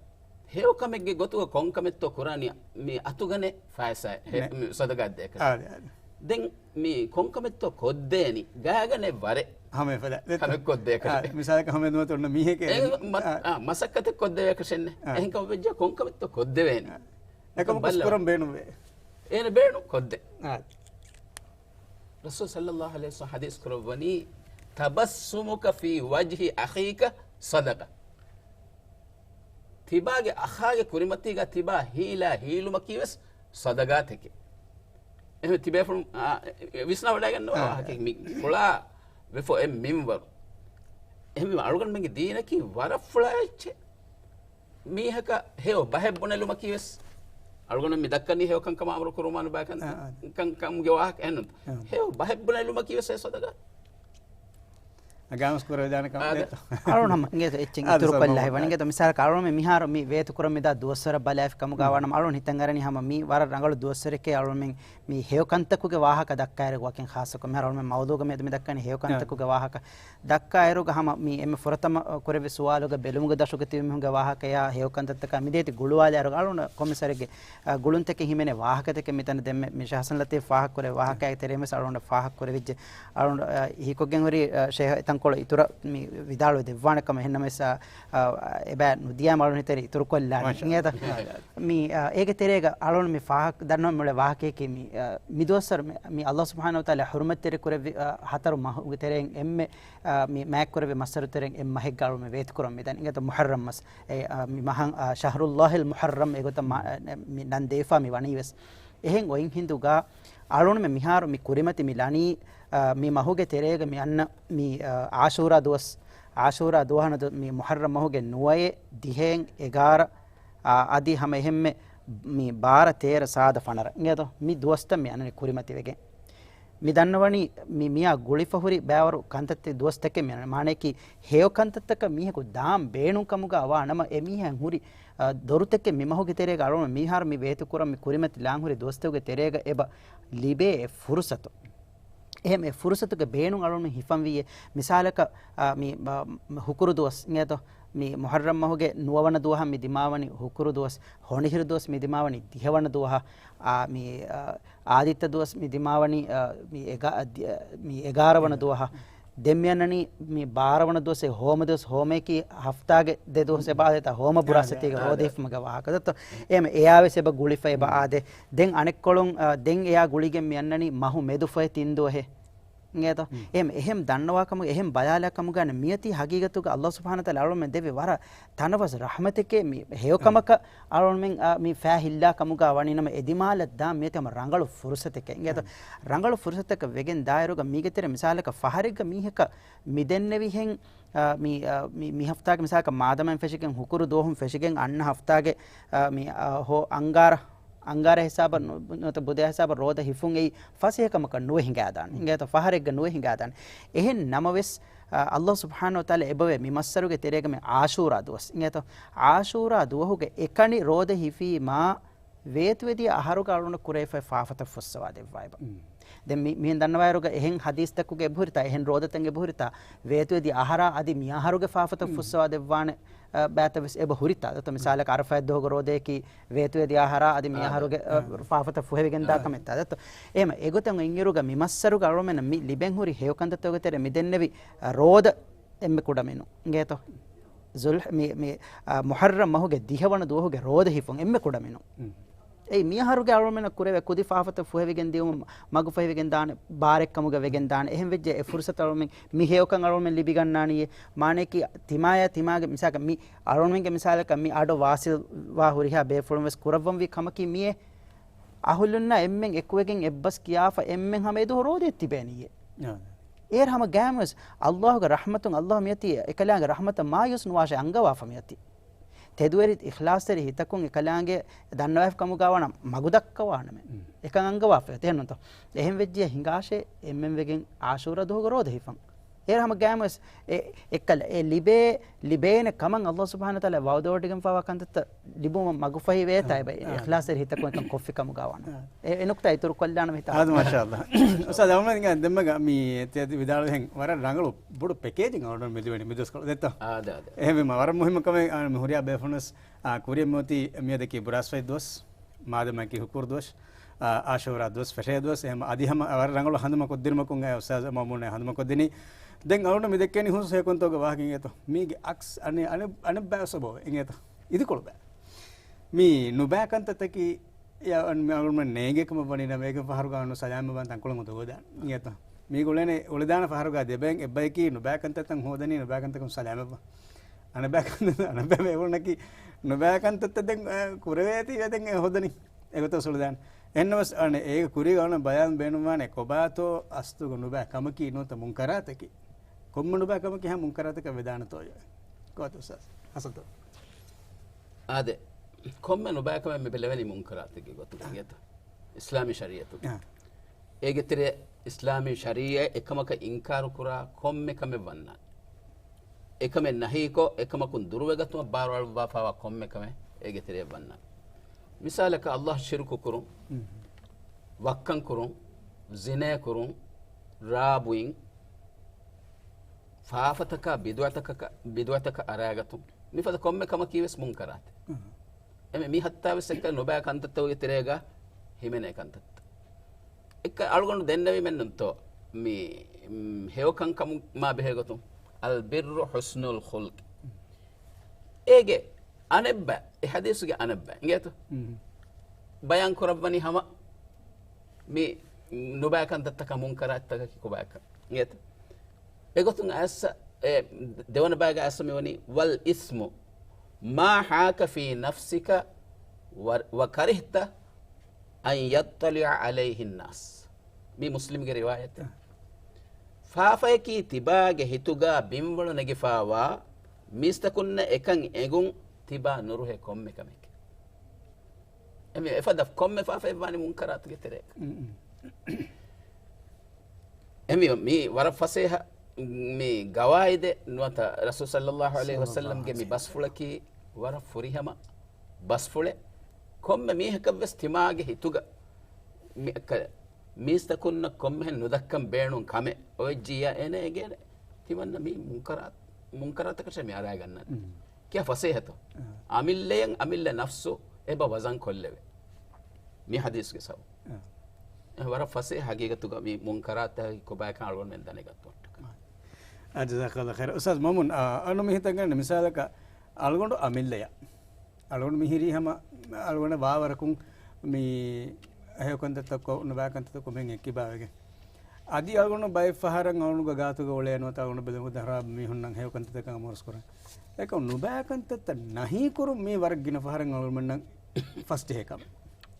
ހެޔޮކަމެއްގެ ގޮތުގަ ކޮންކަމެއްތޯ ކުރާނީ މި އަތުގަނެ ފައިސާ ހެ-، މި ޞަދަޤާތް ދޭކަށެއް. އާ، ދެ-، ދެން މި ކޮންކަމެއްތޯ ކޮށްދޭނީ ގާގަނެ ވަރެއް. ހަމަ އެފަދަ. ދެ-، ކަމެއް ކޮށްދޭކަށެއް. އާ، މިސާލަކަށް ހަމަ ނުވަތަ އޮންނަ މީހެކޭ. އެ، މަ-، އާ. އާ، މަސައްކަތެއް ކޮށްދެވޭކަށެއްނެ. އާ. އެހެން ކަމަށް ވެއްޖެ ކޮންކަމެއްތޯ ކޮށްދެވޭނީ. އާ. އެކަމަކު ބައްލަވާ. ކުރަން ބޭނުންވޭ. އޭނަ ބޭނުން ކޮށްދޭ. އާ. ރަސޫލު ޞައްލައްލާހު ޢަލައިހި ވަސައްލަމަ ޙަދީޘް ކުރައްވަނީ، "تبسمك في وجه أخيك صدقة." ތިބާގެ އަޚާގެ ކުރިމަތީގަ ތިބާ ހީލާ ހީލުމަކީ ވެސް ޞަދަޤާތެކޭ. އެހެން ތިބޭފުޅުން، އާ، ވިސްނާވަޑައިގަންނަވާ އާ. ވާހަކަ މި ފުޅާ ވެފަ އެ މިންވަރު. އެހެންވީމަ އަޅުގަނޑުމެންގެ ދީނަކީ ވަރަށް ފުޅާ އެއްޗެއް. މީހަކަށް ހެޔޮ ބަހެއް ބުނެލުމަކީ ވެސް އަޅުގަނޑު މި ދައްކަނީ ހެޔޮ ކަންކަމަށް އަމުރު ކުރުމާ ނުބައި ކަން، އާ، އާ. ކަން، ކަމުގެ ވާހަކަ އެހެންނު. އާ. ހެޔޮ ބަހެއް ބުނެލުމަކީ ވެސް އެ ޞަދަޤާ. އަގާމަސް ކުރެވިދާނެ ކަމަށް އާ، ދެއްތޯ. އަޅުން ހަމަ އިނގޭތޯ އެއްޗެއް އާ، އިތުރު ސަލްމާ ކޮށްލާ ހެވަނީ. އާ. އިނގޭތޯ މިސާލަކަށް އަޅުން މި މިހާރު މި ވޭތު ކުރަން މިދާ ދުވަސްވަރަށް ބަލާފި ކަމުގަ ވާނަމަ އަޅުން ހިތަށް އަރަނީ ހަމަ މީ ވަރަށް ރަނގަޅު ދުވަސްވަރެކޭ އަޅުމެން މި ހެޔޮ ކަންތަކުގެ ވާހަކަ ދައްކާއިރު ވަކިން ޚާއްޞަކޮށް މިހާރު އަޅުމެން މައުޟޫގަ މިއަދު މި ދައްކަނީ ހެޔޮ ކަންތަކުގެ އާ. ވާހަކަ. ދައްކާއިރުގަ ހަމަ މި އެންމެ ފުރަތަމަ ކުރެއްވި ސުވާލުގަ ބެލުމުގެ ދަށުގަ ތިބި މީހުންގެ ވާހަކަޔާ ހެޔޮ ކަންތައްތަކާ މިދޭތި ގުޅުވާލާއިރު އަޅުން ކޮންމެސް ވަރެއްގެ، އަ، ގުޅުންތަކެއް ހިމެނޭ ވާހަކަތަކެއް މިތަނަށް ދެންމެ މި ޝަހްސަން ލަތީފް ފާހަގަކުރެއްވި ވާހަކައިގެ ތެރެއިން ވެސް އަޅުން ފާހަގަކުރެވިއްޖެ. އަޅުން، އަ، ހީކޮށްގެން ހުރި، އަ، ޝޭހް އެތަން ކޮޅު އިތުރަށް މި ވިދާޅުވެ ދެއްވާނެ ކަމަށް. އެހެންނަމަވެސް، އާ، އާ، އެބަ ނުދިޔާ މަޅުން ހިތެރި އިތުރު ކޮށްލާނެ. މާޝާ އިނގޭތަ؟ އައްލާ. މި، އާ، އޭގެ ތެރޭގަ އަޅުން މި ފާހަގަ ދަންނަވަން މިއުޅޭ ވާހަކައަކީ މި، އާ، މި ދުވަސްވަރު މި، މި އައްލާ ސުބްޙާނަހޫ ވަތަޢާލާ ޙުރުމަތްތެރި ކުރެއްވި، އާ، ހަތަރު މަހުގެ ތެރެއިން އެންމެ، އާ، މި މާތްކުރެއްވި މައްސަރު ތެރެއިން އެއް މަހެއްގަ އަޅުން މި ވޭތުކުރަން މިދަނީ. އިނގޭތަ؟ މުޙައްރަމް މަސް. އެ، އާ، މި މަހަށް، އާ، ޝަހްރުއްލާހިލް މުޙައްރަމް އެގޮތަށް މާ-، އެ، މި ނަން ދެވިފާ މި ވަނީވެސް. އެހެން އޮތް ހިނދުގަ އަޅުންމެ މިހާރު މި ކުރިމަތި މި ލަނީ، އާ، މި މަހުގެ ތެރޭގަ މި އަންނަ މި، އާ، އާޝޫރާ ދުވަސް، އާޝޫރާ ދުވަހަނަ ދު-، މި މުޙައްރަމް މަހުގެ ނުވައެއް، ދިހައެއް، އެގާރަ، އާ، އަދި ހަމަ އެހެންމެ މި ބާރަ، ތޭރަ، ސާދަ، ފަނަރަ އިނގޭތޯ؟ މި ދުވަސްތައް މި އަންނަނީ ކުރިމަތިވެގެން. މި ދަންނަވަނީ މި މިއާ ގުޅިފަ ހުރި ބައިވަރު ކަންތައްތެއް ދުވަސްތަކެއް މި އަންނަނީ. މާނައަކީ ހެޔޮ ކަންތައްތަކަށް މީހަކު ދާން ބޭނުން ކަމުގަ ވާ ނަމަ، އެ މީހާ ހުރި، އާ، ދޮރުތަކެއް މި މަހުގެ ތެރޭގަ އަޅުން މިހާރު މި ވޭތުކުރަން މި ކުރިމަތި ލާން ހުރި ދުވަސްތަކުގެ ތެރޭގަ އެބަ ލިބޭ އެ ފުރުސަތު. އެހެން އެ ފުރުސަތުގެ ބޭނުން އަޅުން ހިފަންވީއޭ. މިސާލަކަށް، އާ، މި، އާ، ހުކުރު ދުވަސް އިނގޭތޯ؟ މި މުޙައްރަމް މަހުގެ ނުވަވަނަ ދުވަހަށް މި ދިމާވަނީ ހުކުރު ދުވަސް، ހޮނިހިރު ދުވަސް މި ދިމާވަނީ ދިހަވަނަ ދުވަހަށް، އާ، މި، އާ، އާދިއްތަ ދުވަސް މި ދިމާވަނީ، އާ، މި އެގާ-، އަ، ދި-، އަ، މި އެގާރަ ވަނަ ދުވަހަށް. ދެން މި އަންނަނީ މި ބާރަ ވަނަ ދުވަސް، އެ ހޯމަ ދުވަސް، ހޯމަޔަކީ ހަފްތާގެ ދެ ދުވަސް އެބަ އާދޭތާ، ހޯމަ ބުރާ ސަތޭކަ ރޯދަ ހިފުމުގެ ވާހަކަ ދައްތޯ. އެހެން އެޔާވެސް އެބަ ގުޅިފަ އެބަ އާދޭ. ދެން އަނެއްކޮޅުން، އަ، ދެން އެޔާ ގުޅިގެން މި އަންނަނީ މަހު މެދު ފޮހެ ތިން ދުވަހެއް. އިނގޭތޯ؟ އެހެން، އެހެން ދަންނަވާ ކަމުގަ، އެހެން ބަލާލާ ކަމުގަ މިއޮތީ ހަގީގަތުގަ އައްލާހު ސުބްޙާނަހޫ ވަތަޢާލާ އަޅުމެން ދެއްވި ވަރަށް ތަނަވަސް ރަޙްމަތެކޭ. މި ހެޔޮކަމަކަށް އަޅުމެން، އާ، މި ފައި ހިއްލާ ކަމުގަ ވަނީ ނަމަ، އެ ދިމާލަށް ދާން މިއޮތީ ހަމަ ރަނގަޅު ފުރުސަތެކޭ. އިނގޭތޯ؟ ރަނގަޅު ފުރުސަތަކަށް ވެގެން ދާއިރުގަ މީގެ ތެރެ މިސާލަކަށް ފަހަރެއްގަ މީހަކަށް މި ދެންނެވިހެން، އާ، މި، އާ، މި، މި ހަފްތާގެ މިސާލަކަށް މާދަމާއިން ފެށިގެން ހުކުރު ދުވަހުން ފެށިގެން އަންނަ ހަފްތާގެ، އާ، މި، އާ، ހޯ އަންގާރަ، އަންގާރަ ހިސާބަށް ނު-، ނުވަތަ ބުދޭ ހިސާބަށް ރޯދަ ހިފުން އެއީ ފަސޭހަކަމަކަށް ނުވެ ހިނގާދާނެ. އިނގޭތޯ؟ ފަހަރެއްގަ ނުވެ ހިނގާދާނެ. އެހެން ނަމަވެސް، އާ، އައްލާހު ސުބްޙާނަހޫ ވަތަޢާލާ އެބަވޭ މި މައްސަރުގެ ތެރޭގަ މި އާޝޫރާ ދުވަސް. އިނގޭތޯ؟ އާޝޫރާ ދުވަހުގެ އެކަނި ރޯދަ ހިފީމާ، ވޭތުވެދިޔަ އަހަރުގަ އަޅުން ކުރެވިފައި ފާފަތައް ފުއްސަވާ ދެއްވާ އެބަ. ދެން މި-، މިހެން ދަންނަވާއިރުގަ އެހެން ޙަދީޘްތަކުގެ އެބަހުރިތާ، އެހެން ރޯދަތައް އެބަހުރިތާ، ވޭތުވެދިޔަ އަހަރާ އަދި މި އަހަރުގެ ފާފަތައް ފުއްސަވާ ދެއްވާނެ، އަ، ބައިތައް ވެސް އެބަ ހުރިތާ. ދައްތޯ؟ މިސާލަކަށް އަރަފާތް ދުވަހުގެ ރޯދަޔަކީ ވޭތުވެދިޔަ އަހަރާ އަދި މި އަހަރުގެ، އަ، ފާފަތައް ފުހެވިގެން ދާ ކަމެއްތާ. ދައްތޯ؟ އެހެމަ އެގޮތަށް އިންއިރުގަ މި މައްސަރުގަ އަޅުމެންނަށް މި ލިބެން ހުރި ހެޔޮ ކަންތައްތަކުގެ ތެރޭ މި ދެންނެވި، އަ، ރޯދަ އެންމެ ކުޑަމިނު. އިނގޭތޯ؟ ޒުލް-، މި، މި، އާ، މުޙައްރަމް މަހުގެ ދިހަވަނަ ދުވަހުގެ ރޯދަ ހިފުން އެންމެ ކުޑަމިނު. އެއީ މިއަހަރުގެ އަޅުމެންނަށް ކުރެވޭ ކުދި ފާފަތައް ފުހެވިގެން ދިއުމަށް މަގުފަހިވެގެން ދާނެ، ބާރެއްކަމުގަ ވެގެން ދާނެ. އެހެން ވެއްޖެ އެ ފުރުސަތު އަޅުމެން މި ހެޔޮކަން އަޅުމެން ލިބިގަންނާނީ. މާނައަކީ ތިމާޔާ ތިމާގެ މިސާލަކަށް މި އަޅުމެންގެ މިސާލަކަށް މި އަޑު ވާސިލްވާ ހުރިހާ ބޭފުޅުން ވެސް ކުރައްވަންވީ ކަމަކީ މިއޭ. އަހުލުންނާ އެންމެން އެކުވެގެން އެއްބަސް ކިޔާފަ އެންމެން ހަމަ އެދުވަހު ރޯދައަށް ތިބޭނީއޭ. އާ. އޭރު ހަމަ ގާމުވެސް އައްލާހުގެ ރަޙްމަތުން އައްލާހު މިއޮތީ އެކަލާނގެ ރަޙްމަތަށް މާޔޫސް ނުވާށޭ އަންގަވާފަ މިއޮތީ. ތެދުވެރި އިޚްލާޞްތެރި ހިތަކުން އެކަލާނގެ ދަންނަވާފަ ކަމުގަ ވަނަ މަގު ދައްކަވާނަމޭ. އެކަން އަންގަވާފަ އެތެހެންނުތޯ. އެހެން ވެއްޖެ ހިނގާށޭ އެންމެން ވެގެން އާޝޫރާ ދުވަހުގެ ރޯދަ ހިފަން. އޭރު ހަމަ ގާމުވެސް އެ، އެއްކަލަ، އެ ލިބޭ، ލިބޭނެ ކަމަށް އައްލާހު ސުބްޙާނަހޫ ވަތަޢާލާ ވަޢުދުވެވޮޑިގެންފަވާ ކަންތައްތައް ލިބުމަށް މަގުފަހި ވޭތާ އެބަ އިޚްލާޞްތެރި ހިތަކުން އެކަން ކޮށްފި ކަމުގަ ވާނަ. އެ، އެ ނުކްތާ އިތުރު ކޮށްލާނަމޭ ހިތާ. އާދެ، މާޝާﷲ. އުސްތާޛް، އަޅުމެން ދެންމެ މި ތި ވިދާޅުވިހެން ވަރަށް ރަނގަޅު ބޮޑު ޕެކޭޖެއް އަޅުމެން މި ލިބެނީ މި ދުވަސްކޮޅު ދެއްތޯ؟ އާދެ، އާދެ. އެހެންވީމަ ވަރަށް މުހިއްމު ކަމެއް، އާ، މި ހުރިހާ ބޭފުޅުންވެސް، އާ، ކުރިޔަށް މިއޮތީ މިއަދަކީ ބުރާސްފަތި ދުވަސް، މާދަމާއަކީ ހުކުރު ދުވަސް، އާ، އާޝޫރާ ދުވަސް، ފެށޭ ދުވަސް. އެހެން އަދި ހަމަ ވަރަށް ރަނގަޅު ހަނދުމަކޮށްދިނުމަކުން އެ އުސްތާޛް މައުމޫން ހަނދުމަކޮށްދިނީ. ދެން އަޅުން މި ދެއްކެނީ ހުސް ހެޔޮކަންތަކުގެ ވާހަކަ އިނގޭތޯ. މީގެ އަކްސް އަނެއް، އަނެއް، އަނެއް ބައިވެސް އޮބޯ އިނގޭތޯ. އިދިކޮޅު ބައި. މި ނުބައި ކަންތައްތަކީ އަޅުމެން ނޭނގޭ ކަމަށް ވަނީ ނަމަ، އޭގެ ފަހަރުގަ އަންނަ ސަލާމަތްވާން ތަންކޮޅެއް އުދުގަދާން އިނގޭތޯ. މީގަ އުޅޭނެ، އުޅެދާނެ ފަހަރުގަ ދެބައިން އެއްބަޔަކީ ނުބައި ކަންތައްތައް ހޯދަނީ ނުބައި ކަންތައްތަކުން ސަލާމަތްވާން. އަނެއްބައި ކަން-، އަނެއްބައި ބޭފުޅުންނަކީ ނުބައި ކަންތައްތައް ދެން، އަ، ކުރެވޭތީވެ ދެން އެ ހޯދަނީ. އެގޮތަށް އުޅެދާނެ. އެހެންނަމަވެސް އަނެއް އޭގެ ކުރީގަ އަޅުން ބަޔާން ބޭނުންވާނެ ކޮބާތޯ އަސްލުގަ ނުބައި ކަމަކީ ނުވަތަ މުންކަރާތަކީ. ކޮންމެ ނުބައި ކަމަކީ ހަމަ މުންކަރާތަކަށް ވެދާނެތޯ. ގޮތަށް އުސްތާޛް ހަސަންތޯ. އާދެ، ކޮންމެ ނުބައިކަމެއް މި ބެލެވެނީ މުންކަރާތެއްގެ ގޮތުގަ އިނގޭތަ؟ އިސްލާމީ ޝަރީއަތުގަ. އާ. އޭގެ ތެރޭ އިސްލާމީ ޝަރީއަތް އެކަމަކަށް އިންކާރު ކުރާ ކޮންމެ ކަމެއް ވަންނާނެ. އެކަމެއް ނަހީކޮށް، އެކަމަކުން ދުރުވެގަތުމަށް ބާރުއަޅުއްވާފައިވާ ކޮންމެ ކަމެއް އޭގެ ތެރޭ ވަންނާނެ. މިސާލަކަށް އައްލާހަށް ޝިރުކު ކުރުން، މް. ވައްކަން ކުރުން، ޒިނޭ ކުރުން، ރާ ބުއިން، ފާފަތަކާ ބިދުޢަތަކަކަށް، ބިދުޢަތަކަށް އަރާގަތުން، މިފަދަ ކޮންމެ ކަމަކީވެސް މުންކަރާތެއް. އެމެ މި ހައްތާވެސް އެއްކަ ނުބައި ކަންތައްތަކުގެ ތެރޭގަ ހިމެނޭ ކަންތައްތައް. އެއްކަ އަޅުގަނޑު ދެންނެވީމެއްނުންތޯ މި، މް، ހެޔޮކަން ކަމުމާ ބެހޭގޮތުން. البر حسن الخلق. އޭގެ އަނެއްބަ، އެ ޙަދީޘުގެ އަނެއްބަ އިނގޭތޯ؟ މް. ބަޔާން ކުރައްވަނީ ހަމަ މި ނުބައި ކަންތައްތަކާ މުންކަރާތްތަކަކީ ކޮބާކަން އިނގޭތޯ؟ އެގޮތުން އައިސް، އެ، ދެވަނަ ބައިގަ އައިސް މިވަނީ، والإثم ما حاك في نفسك و، وكرهت أن يطلع عليه الناس. މި މުސްލިމްގެ ރިވާޔަތެއް. ފާފަޔަކީ ތިބާގެ ހިތުގަ ބިންވަޅު ނެގިފާވާ މީސްތަކުންނަށް އެކަން އެނގުން ތިބާ ނުރުހޭ ކޮންމެ ކަމެކެއް. އެމެ އެފަދަ ކޮންމެ ފާފައެއް ވާނެ މުންކަރާތުގެ ތެރޭގަ. މް. އެމި މީ ވަރަށް ފަސޭހަ މި ގަވާއިދެއް ނުވަތަ ރަސޫލު ޞައްލައްލާހު ޢަލައިހި ވަސައްލަމްގެ މި ބަސްފުޅަކީ ވަރަށް ފުރިހަމަ ބަސްފުޅެއް. ކޮންމެ މީހަކަށްވެސް ތިމާގެ ހިތުގަ މި، ކަ، މީސްތަކުންނަށް ކޮންމެހެން ނުދައްކަން ބޭނުން ކަމެއް އޮވެއްޖިއްޔާ އޭނަ އެނގޭނެ ތިމަންނަ މީ މުންކަރާ، މުންކަރާތަކަށޭ މި އަރާގަންނަން. މް. ކިޔާ ފަސޭހަތޯ؟ އާ. އަމިއްލަޔަށް އަމިއްލަ ނަފްސު އެބަ ވަޒަން ކޮށްލެވޭ. މި ޙަދީޘްގެ ސަބަބު. އާ. އެ ވަރަށް ފަސޭހަ ޙަޤީޤަތުގަ މި މުންކަރާތަކީ ކޮބާކަން އަޅުގަނޑުމެން ދަނެގަތުމަށްޓަކާ. އާ، ޖަޒާކަﷲ ޚައިރަން. އުސްތާޛް މައުމޫން، އާ، އަޅުގަނޑު މި ހިތަށް ގަންނަ މިސާލަކަށް އަޅުގަނޑު އަމިއްލަޔަށް. އަޅުގަނޑު މިހިރީ ހަމަ އަޅުގަނޑަށް ވާވަރަކުން މި ހެޔޮކަންތައްތަކޮށް ނުބައިކަންތައްތަކޮށް މިހެން އެއްކިބާވެގެން. އަދި އަޅުގަނޑު ބައެއް ފަހަރަށް އަޅުގަނޑުގެ ގާތުގަ އުޅޭ ނުވަތަ އަޅުގަނޑު ބެލުމުގެ ދަށުން މީހުންނަށް ހެޔޮކަންތައްތަކަށް އަމުރު ކުރަން. އެކަމް ނުބައިކަންތައްތައް ނަހީ ކުރުން މީ ވަރަށް ގިނަ ފަހަރަށް އަޅުގަނޑުމެންނަށް ފަސްޖެހޭ ކަމެއް.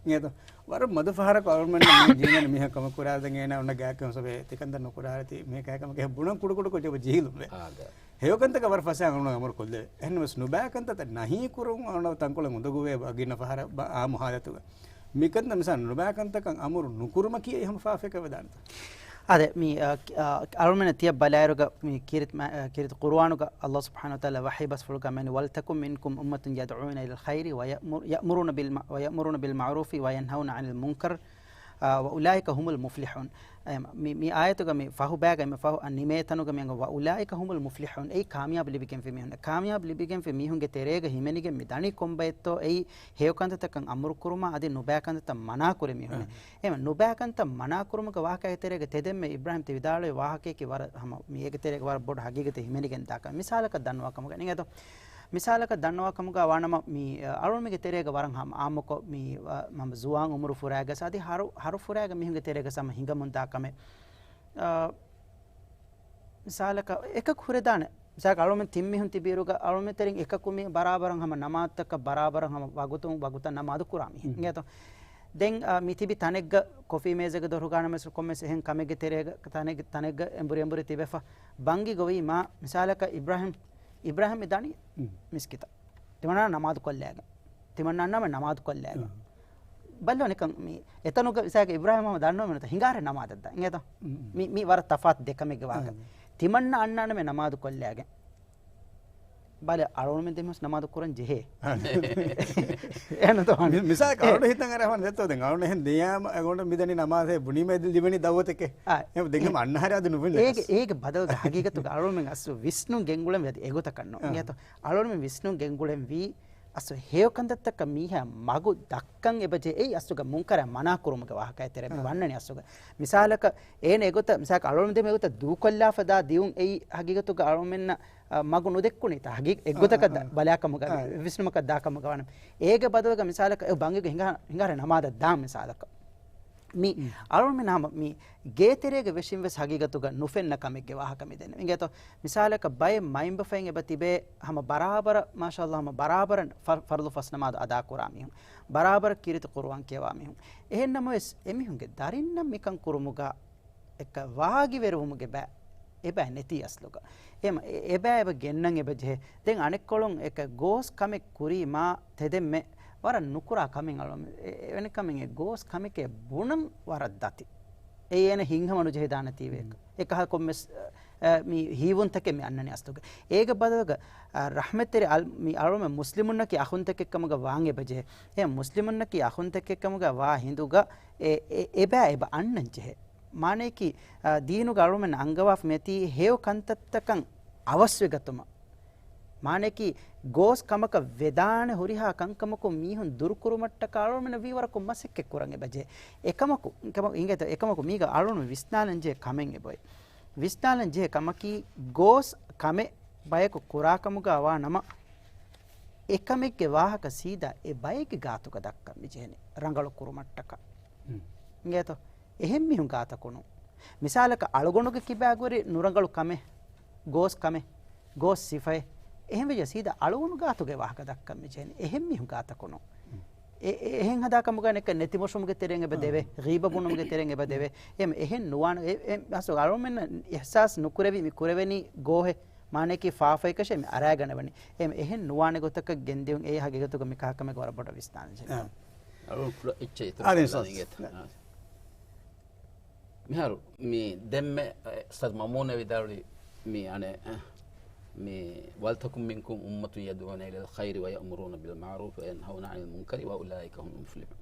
އިނގޭތޯ؟ ވަރަށް މަދު ފަހަރަކު އަޅުގަނޑުމެންނަށް މި ޖީނގަން މީހަކު ކަމެއް ކުރާދެން އޭނާ އޮންނަ ގާތް ކަމެއް ސޮބޭ ތިކަންތައް ނުކުރާ ހަރަތި މީހަކާ ކަމަކަށް ބުނަން ކުޑަކުޑަކޮށް ޖެހިލުންވޭ. އާދެ. ހެޔޮކަންތަކަށް ވަރަށް ފަސޭހަ އަޅުގަނޑު އަމުރު ކޮށްލެވޭ. އެހެންނަމަވެސް ނުބައިކަންތައްތައް ނަހީ ކުރުން އަޅުގަނޑު ތަންކޮޅެއް އުނދަގޫވޭ ގިނަ ފަހަރަށް އާއްމު ޙާލަތުގަ. މިކަންތައް މިސާލަށް ނުބައިކަންތަކަށް އަމުރު ނުކުރުމަކީ އެ ހަމަ ފާފައެކަށް ވެދާނެތަ؟ އާދެ، މި، އަ، އަ، އަޅުމެން ތިޔަ ބަލާއިރުގަ މި ކީރިތި މަ-، އަ، ކީރިތި ޤުރުއާނުގަ ﷲ ސުބްޙާނަހޫ ވަތަޢާލާ ވަޙީ ބަސްފުޅުގަ މިވަނީ، ولتكن منكم أمة يدعون إلى الخير ويأمر-، يأمرون بالم-، ويأمرون بالمعروف وينهون عن المنكر، އާ، وأولئك هم المفلحون. އެ، މި، މި އާޔަތުގަ މި ފަހު ބައިގަ މި ފަހު ނިމޭ ތަނުގަ މި އަންގަ، وأولئك هم المفلحون. އެއީ ކާމިޔާބު ލިބިގެންފި މީހުން. ކާމިޔާބު ލިބިގެންފި މީހުންގެ ތެރޭގަ ހިމެނިގެން މި ދަނީ ކޮންބައެއްތޯ؟ އެއީ ހެޔޮކަންތައްތަކަށް އަމުރު ކުރުމާ އަދި ނުބައިކަންތައްތައް މަނާ ކުރި މީހުން. އެހެން ނުބައިކަންތައް މަނާ ކުރުމުގެ ވާހަކައިގެ ތެރޭގަ ތެދެންމެ އިބްރާހިމް ތި ވިދާޅުވި ވާހަކަޔަކީ ވަރަށް ހަމަ މި އޭގެ ތެރޭގަ ވަރަށް ބޮޑު ޙަޤީޤަތެއް ހިމެނިގެން ދާކަން. މިސާލަކަށް ދަންނަވާ ކަމުގަ ނިނގޭތޯ؟ މިސާލަކަށް ދަންނަވާ ކަމުގަ ވާނަމަ، މި، އަ، އަޅުމެންގެ ތެރޭގަ ވަރަށް ހަމަ އާއްމުކޮށް، މި، އަ، ހަމަ ޒުވާން އުމުރު ފުރާގަސް އަދި ހަރު، ހަރު ފުރާގަ މީހުންގެ ތެރޭގަސް ހަމަ ހިނގަމުން ދާ ކަމެއް. އަ، މިސާލަކަށް އެކަކު ހުރެދާނެ. މިސާލަކަށް އަޅުމެން ތިން މީހުން ތިބިއިރުގަ އަޅުމެން ތެރެއިން އެކަކު މި ބަރާބަރަށް ހަމަ ނަމާދުތަކަށް ބަރާބަރަށް ހަމަ ވަގުތުން ވަގުތަށް ނަމާދު ކުރާ މީހެއް. އިނގޭތޯ؟ ދެން، އަ، މި ތިބި ތަނެއްގަ ކޮފީ މޭޒެއްގެ ދޮރުގަ ނަމަވެސް ކޮންމެސް އެހެން ކަމެއްގެ ތެރޭގަ، ތަނެއްގެ، ތަނެއްގަ އެނބުރި އެނބުރި ތިބެފަ. ބަންގި ގޮވީ މާ މިސާލަކަށް އިބްރާހިމް، އިބްރާހިމް މި ދާނީ މިސްކިތަށް. ތިމަންނާ ނަމާދު ކޮށްލައިގެން. ތިމަންނާ ނަމަ ނަމާދު ކޮށްލައިގެން. ބައްލޯ ނިކަން މި އެތަނުގަ މިސާލަކަށް އިބްރާހިމް ހަމަ ދަންނަވަމެން ނުތަ ހިނގާރޭ ނަމާދަށް ދާ. އިނގޭތަ؟ މި، މި ވަރަށް ތަފާތު ދެ ކަމެއްގެ ވާހަކަ. ތިމަންނަ އަންނާނަމޭ ނަމާދު ކޮށްލައިގެން. ބަލަ އަޅުގަނޑުމެން ދެމީހުން ނަމާދު ކުރަން ޖެހޭ. އެހެން ނުތޯ؟ މި، މިސާލަކަށް އަޅުގަނޑު ހިތަށް އަރާ ހަމަ ދެއްތޯ ދެން އަޅުގަނޑު އެހެން ދިޔާމަ އަޅުގަނޑު މިދަނީ ނަމާދޭ ބުނީމަ ލިބެނީ ދައުވަތެކޭ. އާ، އެ ދެން ހަމަ އަންނަ ހަރާ އަދި ނުބުން އޭގެ، އޭގެ ބަދަލުގަ ހަގީގަތުގަ އަޅުގަނޑުމެން އަސްލު ވިސްނުން ގެންގުޅެން ވީ އަދި އެގޮތަކަށް ނޫން. އާ. އިނގޭތޯ؟ އަޅުގަނޑުމެން ވިސްނުން ގެންގުޅެން ވީ އަސްލު ހެޔޮ ކަންތައްތަކަށް މީހާ މަގު ދައްކަން އެބަޖެހޭ އެއީ އަސްލުގަ މުންކަރާތް މަނާ ކުރުމުގެ ވާހަކައެއް ތެރޭ މި އާ. ވަންނަނީ އަސްލުގަ. މިސާލަކަށް އޭނަ އެގޮތަށް މިސާލަކަށް އަޅުގަނޑުމެން ދެމީހުން އެގޮތަށް ދޫކޮށްލާފަ ދާ ދިއުން އެއީ ހަގީގަތުގަ އަޅުގަނޑުމެންނަށް، އަ، މަގު ނުދެއްކުނީތާ ހަގީ-، އެއްގޮތަކަށް އާ، ދަ-، އާ. ބަލާކަމުގަ، އާ. ވިސްނުމަކަށް ދާކަމުގަ ވަނަ. އޭގެ ބަދަލުގަ މިސާލަކަށް އެ ބަންގިގަ ހިނގާ-، ހިނގާރޭ ނަމާދަށް ދާ މިސާލަކަށް. މި މް. އަޅުގަނޑުމެން ހަމަ މި ގޭތެރޭގަ ވެށިން ވެސް ހަގީގަތުގަ ނުފެންނަ ކަމެއްގެ ވާހަކަ މި ދެންނެވި. އިނގޭތޯ؟ މިސާލަކަށް ބައެއް މައިންބަފައިން އެބަ ތިބޭ ހަމަ ބަރާބަރަށް، މާޝާﷲ، ހަމަ ބަރާބަރަށް ފަ-، ފަރުޟު ފަސް ނަމާދު އަދާކުރާ މީހުން. ބަރާބަރަށް ކީރިތި ޤުރުއާން ކިޔަވާ މީހުން. އެހެން ނަމަވެސް އެމީހުންގެ ދަރިންނަށް މިކަން ކުރުމުގަ އެކަ ވާގިވެރިވުމުގެ ބައި، އެބައި ނެތީ އަސްލުގަ. އެމަ-، އެ-، އެބައި އެބަ ގެންނަން އެބަ ޖެހޭ. ދެން އަނެއްކޮޅުން އެކަ ގޯސް ކަމެއް ކުރީ މާ ތެދެއްމެ ވަރަށް ނުކުރާ ކަމެއް އަޅު-، އެ-، އެވެނި ކަމެއް އެ ގޯސް ކަމެކޭ ބުނަން ވަރަށް ދަތި. އެ އޭނަ ހިތްހަމަ ނުޖެހިދާނެތީވެ. އެކަހަ ކޮންމެސް، އަ، މި ހީވުންތަކެއް މި އަންނަނީ އަސްލުގަ. އޭގެ ބަދަލުގަ، އަ، ރަޙްމަތްތެރި އަލް-، މި އަޅުމެ މުސްލިމުންނަކީ އަޚުންތަކެއްކަމުގަ ވާން އެބަޖެހޭ. އެ މުސްލިމުންނަކީ އަޚުންތަކެއްކަމުގަ ވާ ހިނދުގަ އެ، އެ، އެބައި އެބަ އަންނަން ޖެހޭ. މާނަޔަކީ، އާ، ދީނުގަ އަޅުމެން އަންގަވާފަ މިއޮތީ ހެޔޮ ކަންތައްތަކަށް އަވަސްވެގަތުމަށް. މާނަޔަކީ، ގޯސް ކަމަކަށް ވެދާނެ ހުރިހާ ކަންކަމަކުން މީހުން ދުރުކުރުމަށްޓަކާ އަޅުމެންނަށް ވީވަރަކުން މަސައްކަތް ކުރަން އެބަޖެހޭ. އެކަމަކު، އެކަމަކު، އިނގޭތޯ، އެކަމަކު މީގަ އަޅުން ވިސްނާލަން ޖެހޭ ކަމެއް އެބައޮތް. ވިސްނާލަން ޖެހޭ ކަމަކީ، ގޯސް ކަމެއް ބަޔަކު ކުރާކަމުގަ ވާ ނަމަ، އެކަމެއްގެ ވާހަކަ ސީދާ އެ ބައެއްގެ ގާތުގަ ދައްކަން މި ޖެހެނީ ރަނގަޅު ކުރުމަށްޓަކާ. އިނގޭތޯ؟ އެހެން މީހުން ގާތަކުނު. މިސާލަކަށް އަޅުގަނޑުގެ ކިބާގުރި ނުރަނގަޅު ކަމެއް، ގޯސް ކަމެއް، ގޯސް ސިފައެއް، އެހެންވެއްޖެ ސީދާ އަޅުގަނޑު ގާތުގެ ވާހަކަ ދައްކަން މި ޖެހެނީ. އެހެން މީހުން ގާތަކުނު. އެ-، އެ-، އެހެން ހަދާކަމުގަ ނެކަ ނެތިމޮށުމުގެ ތެރެއިން އެބަ ދެވޭ، ޣީބަ ބުނުމުގެ ތެރެއިން އެބަ ދެވޭ. އެހެން ނުވާނެ، އެ-، އެ-، އަސްލު އަޅުމެންނަށް އިޙްސާސް ނުކުރެވި މި ކުރެވެނީ ގޯހެއް، މާނައަކީ ފާފައެކަށެއް މި އަރާގަނެވަނީ. އެހެން އެހެން ނުވާނެ ގޮތަކަށް ގެންދިޔުން އެއީ ހަގީގަތުގަ މި ކަހަލަ ކަމެއްގަ ވަރަށް ބޮޑަށް ވިސްނާލަން ޖެހޭ. އާ. އަޅުގަނޑު ކުޑަ އެއްޗެއް އިތުރު އާ، ދެން ކޮށްލާލަން ސާސް. އިނގޭތަ؟ އާ. އާ. މިހާރު މި ދެންމެ، އެ، އުސްތާޛް މައުމޫން ވިދާޅުވި މި އަނެއް، އެ، މި، "ولتكن منكم أمة يدعون إلى الخير ويأمرون بالمعروف وينهون عن المنكر وأولئك هم المفلحون."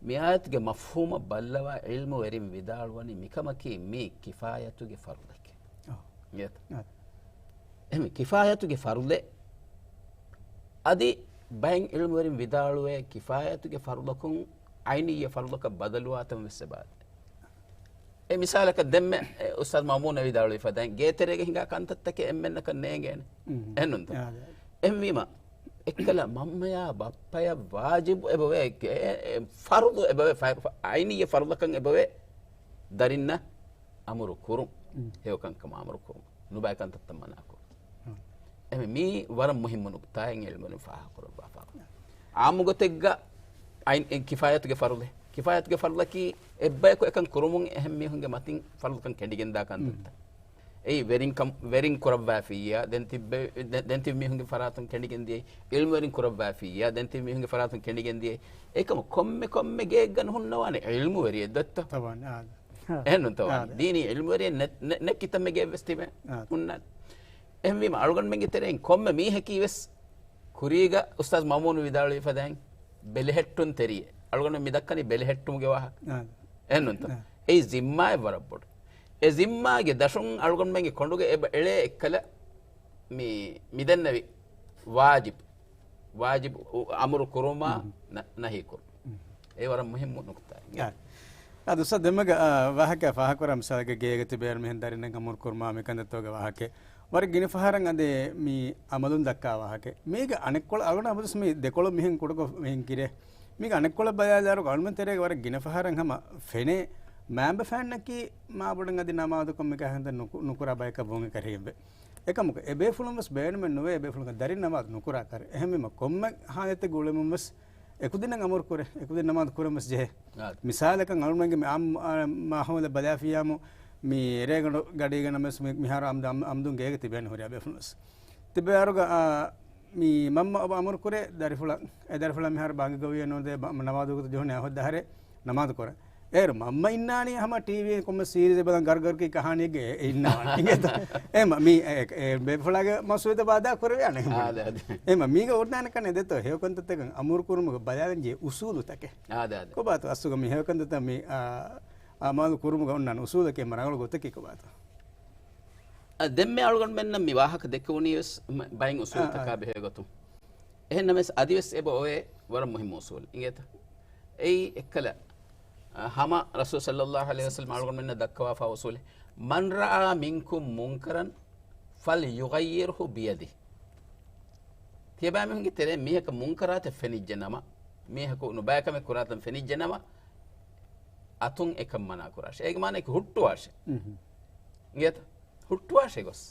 މި އާޔަތުގެ މަފްހޫމަށް ބައްލަވާ ޢިލްމުވެރިން ވިދާޅުވަނީ މިކަމަކީ މީ ކިފާޔަތުގެ ފަރުޟެކޭ. އަހަ. އިނގޭތަ؟ އަހަ. އެހެން ކިފާޔަތުގެ ފަރުޟެއް އަދި ބައެއް ޢިލްމުވެރިން ވިދާޅުވޭ ކިފާޔަތުގެ ފަރުޟަކުން ޢައިނިއްޔަ ފަރުޟަކަށް ބަދަލުވާތަން ވެސް އެބައާދޭ. އެ މިސާލަކަށް ދެންމެ، އެ، އުސްތާޛް މައުމޫން ވިދާޅުވި ފަދައިން، ގޭތެރޭގަ ހިނގާ ކަންތައްތަކެއް އެންމެންނަކަށް ނޭނގޭނެ. އުން. އެހެންނުންތަ؟ އާ، އާ. އެހެންވީމަ، އެއްކަލަ މަންމަޔާ ބައްޕަޔަށް ވާޖިބު އެބަވޭ، އެ، އެ، އެ، ފަރުޟު އެބަވޭ، ފަ-، ފަ-، ޢައިނިއްޔަ ފަރުޟަކަށް އެބަވޭ ދަރިންނަށް އަމުރު ކުރުން. އުން. ހެޔޮކަންކަމަށް އަމުރު ކުރުން. ނުބައި ކަންތައްތައް މަނާ ކުރުން. އުން. އެމެ މީ ވަރަށް މުހިއްމު ނުކުތާއެއް ޢިލްމުވެރިން ފާހަގަކުރައްވާފަ. އާއްމު ގޮތެއްގަ އައިން، އެ، ކިފާޔަތުގެ ފަރުޟެއް. ކިފާޔަތުގެ ފަރުޟަކީ އެއްބަޔަކު އެކަން ކުރުމުން އެހެން މީހުންގެ މަތިން ފަރުޟަކަން ކެނޑިގެންދާ ކަންތައްތައް. އެއީ ވެރިން ކަމް، ވެރިން ކުރައްވާފިއްޔާ، ދެން ތިއްބެ-، ދެ-، ދެން ތިބި މީހުންގެ ފަރާތުން ކެނޑިގެން ދިޔައީ. ޢިލްމުވެރިން ކުރައްވާފިއްޔާ، ދެން ތިބި މީހުންގެ ފަރާތުން ކެނޑިގެން ދިޔައީ. އެކަމަ ކޮންމެ ކޮންމެ ގެއެއްގަ ނުހުންނަވާނެ ޢިލްމުވެރިއެއް ދޮއްތޯ؟ ތަބާން، އާ. އެހެންނުންތޯ ވާނީ؟ އާ. ދީނީ ޢިލްމުވެރިއެއް ނެ-، ނެ-، ނެ-، ނެއްކި ތަންމެ ގެއެއްވެސް ތިބެ އާ. ހުންނާނެ. އެހެންވީމަ އަޅުގަނޑުމެންގެ ތެރެއިން ކޮންމެ މީހަކީ ވެސް ކުރީގަ އުސްތާޛް މައުމޫނު ވިދާޅުވި ފަދައިން ބެލެހެއްޓުން ތެރިއެއް. އަޅުގަނޑު މި ދައްކަނީ ބެލެހެއްޓުމުގެ ވާހަކަ. އާ. އެހެންނުންތޯ؟ އާ. އެއީ ޒިންމާއެއް ވަރަށް ބޮޑު. އެ ޒިންމާގެ ދަށުން އަޅުގަނޑުމެންގެ ކޮނޑުގަ އެބަ އެޅޭ އެއްކަލަ މި، މި ދެންނެވި ވާޖިބު. ވާޖިބު އު-، އަމުރު ކުރުމާ މުހިންމު. ނަ-، ނަހީ ކުރުން. މުހިންމު. އެ ވަރަށް މުހިންމު ނުކުތާއެއް. އާ. އާ، އުސްތާޛް ދެންމެގަ، އާ، ވާހަކަ ފާހަގަކުރާ މިސާލެއްގަ ގޭގަ ތިބޭ އަންހެން ދަރިންނަށް އަމުރު ކުރުމާ މިކަންތައްތަކުގެ ވާހަކަ. ވަރަށް ގިނަ ފަހަރަށް އަދި މި އަމަލުން ދައްކާ ވާހަކަ. މީގަ އަނެއްކޮޅަށް އަޅުގަނޑު އަބަދުސް މި ދެކޮޅު މިހެން ކުޑަކޮށް މިހެން ކިރޭ. މީގަ އަނެއްކޮޅަށް ބަލާލާރު އަޅުމެން ތެރޭގަ ވަރަށް ގިނަ ފަހަރަށް ހަމަ ފެނޭ މައިންބަފައިންނަކީ މާބޮޑަށް އަދި ނަމާދުކޮށް މިކަހަލަ ކަންތައް ނުކު-، ނުކުރާ ބަޔަކަށް ވުމުގެ ކަރިހެއްވެ. އެކަމަކު އެބޭފުޅުން ވެސް ބޭނުމެއް ނުވޭ އެބޭފުޅުން ދަރިން ނަމާދު ނުކުރާ ކަރެއް. އެހެންވީމަ ކޮންމެ ހާލަތެއްގަ އުޅެމުން ވެސް އެކުދިންނަށް އަމުރު ކުރޭ، އެކުދިން ނަމާދު ކުރަން ވެސް ޖެހޭ. އާދެ. މިސާލަކަށް އަޅުމެންގެ މި އާއްމު، އާ، މާހައުލެއް ބަލާފިއްޔާމު މި ރޭގަނޑު ގަޑީގަ ނަމަވެސް މި-، މިހާރު އަމްދު-، އަމް-، އަމްދުން ގޭގަ ތިބޭނެ ހުރިހާ ބޭފުޅުން ވެސް. ތިބޭ އަރުގަ، އާ، މި މަންމަ އަބަ އަމުރު ކުރޭ ދަރިފުޅަށް، އެ ދަރިފުޅާ މިހާރު ބާނގެއް ގޮވިއްޔާ ނުވަދޭ ބަ-، ނަމާދު ވަގުތު ޖެހުނީ އަހަރު ދަހަރެއް ނަމާދު ކުރަން. އޭރު މަންމަ އިންނާނީ ހަމަ ޓީވީ ކޮންމެ ސީރީޒެއް ބަލަން ގަރުގަރުކީ ކަހާނީއެއްގަ އެ-، އެ އިންނާނެ. އިނގޭތަ؟ އެ މަ-، މީ އެ-، އެ ބޭފުޅާގެ މަސްއޫލިއްޔަތަށް ވައްދާ ކުރެވޭ އަނެއް. އާދެ، އާދެ. އެ މަ-، މީގަ އޮންނާނެ ކަން އެ ދެތޯ ހެޔޮ ކަންތައްތަކަށް އަމުރު ކުރުމުގަ ބަލާލަން ޖެހޭ އުސޫލުތަކެއް. އާދެ، އާދެ. ކޮބާތޯ އަސްލުގަ މި ހެޔޮ ކަންތައްތައް މި، އާ، އަމަލު ކުރުމުގަ އޮންނާނެ އުސޫލަކީ މަ ރަނގަޅު ގޮތަކީ ކޮބާތޯ؟ އަ، ދެންމެ އަޅުގަނޑުމެންނަށް މި ވާހަކަ ދެއްކެވުނީ ވެސް މަ-، ބައެއް އުސޫލުތަކާ އާ، އާ. ބެހޭ ގޮތުން. އެހެން ނަމަވެސް އަދިވެސް އެބަ އޮވޭ ވަރަށް މުހިއްމު އުސޫލެއް. އިނގޭތަ؟ އެއީ އެއްކަލަ، އަ، ހަމަ ރަސޫލު ޞައްލައްލާހު ޢަލައިހި ވަސައްލަމަ އަޅުގަނޑުމެންނަށް ދައްކަވާފާ އުސޫލެއް، "من رأى منكم منكرا فليغيره بيده." ތިޔަބައިމީހުންގެ ތެރެއިން މީހަކަށް މުންކަރާތެއް ފެނިއްޖެ ނަމަ، މީހަކު ނުބައިކަމެއް ކުރާތަން ފެނިއްޖެ ނަމަ، އަތުން އެކަން މަނާ ކުރާށޭ. އޭގެ މާނައަކީ ހުއްޓުވާށޭ. މުހު. އިނގޭތަ؟ ހުއްޓުވާށޭ ގޮސް.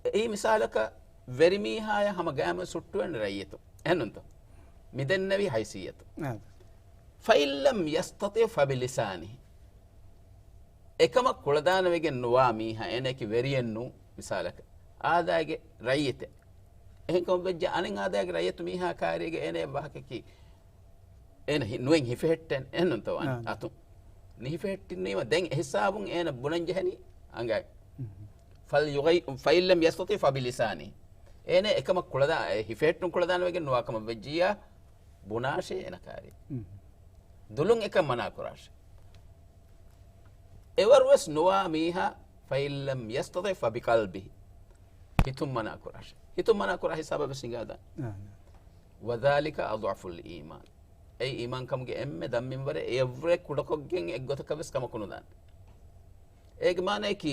އެއީ މިސާލަކަށް ވެރިމީހާޔަށް ހަމަ ގައިމުވެސް ހުއްޓުވޭނެ ރައްޔިތުން. އެހެންނުންތޯ؟ މި ދެންނެވި ހައިސިއްޔަތު. އާ. فإن لم يستطع فبلسانه. އެކަމަށް ކުޅަދާނަވެގެން ނުވާ މީހާ، އޭނައަކީ ވެރިއެއްނޫ، މިސާލަކަށް އާދައިގެ ރައްޔިތެއް. އެހެންކަމަށް ވެއްޖެ އަނެއް އާދައިގެ ރައްޔިތު މީހާ ކާރީގެ އޭނަ އެއް ވާހަކަކީ، އޭނަ ހި-، ނުއެން ހިފެހެއްޓެން، އެހެންނުންތޯ ވާނީ؟ އާ. އަތުން ނިހިފެހެއްޓިންނީމަ ދެން އެހިސާބުން އޭނަ ބުނަން ޖެހެނީ އަނގައި. މުހު. فليغي-، فإن لم يستطع فبلسانه. އޭނަ އެކަމަށް ކުޅަދާ-، އެ ހިފެހެއްޓުން ކުޅަދާނަވެގެން ނުވާ ކަމަށް ވެއްޖިއްޔާ، ބުނާށޭ އޭނަ ކާރީ. މުހު. ދުލުން އެކަން މަނާ ކުރާށޭ. އެވަރުވެސް ނުވާ މީހާ، فإن لم يستطع فبقلبه. ހިތުން މަނާ ކުރާށޭ. ހިތުން މަނާ ކުރާ ހިސާބަށް ވެސް ހިނގާދާނެ. އާ. وذلك أضعف الإيمان. އެއީ އީމާންކަމުގެ އެންމެ ދަށް މިންވަރެއް، އެއަށްވުރެ ކުޑަކޮށްގެން އެއްގޮތަކަށް ވެސް ކަމަކު ނުދާނެ. އޭގެ މާނައަކީ،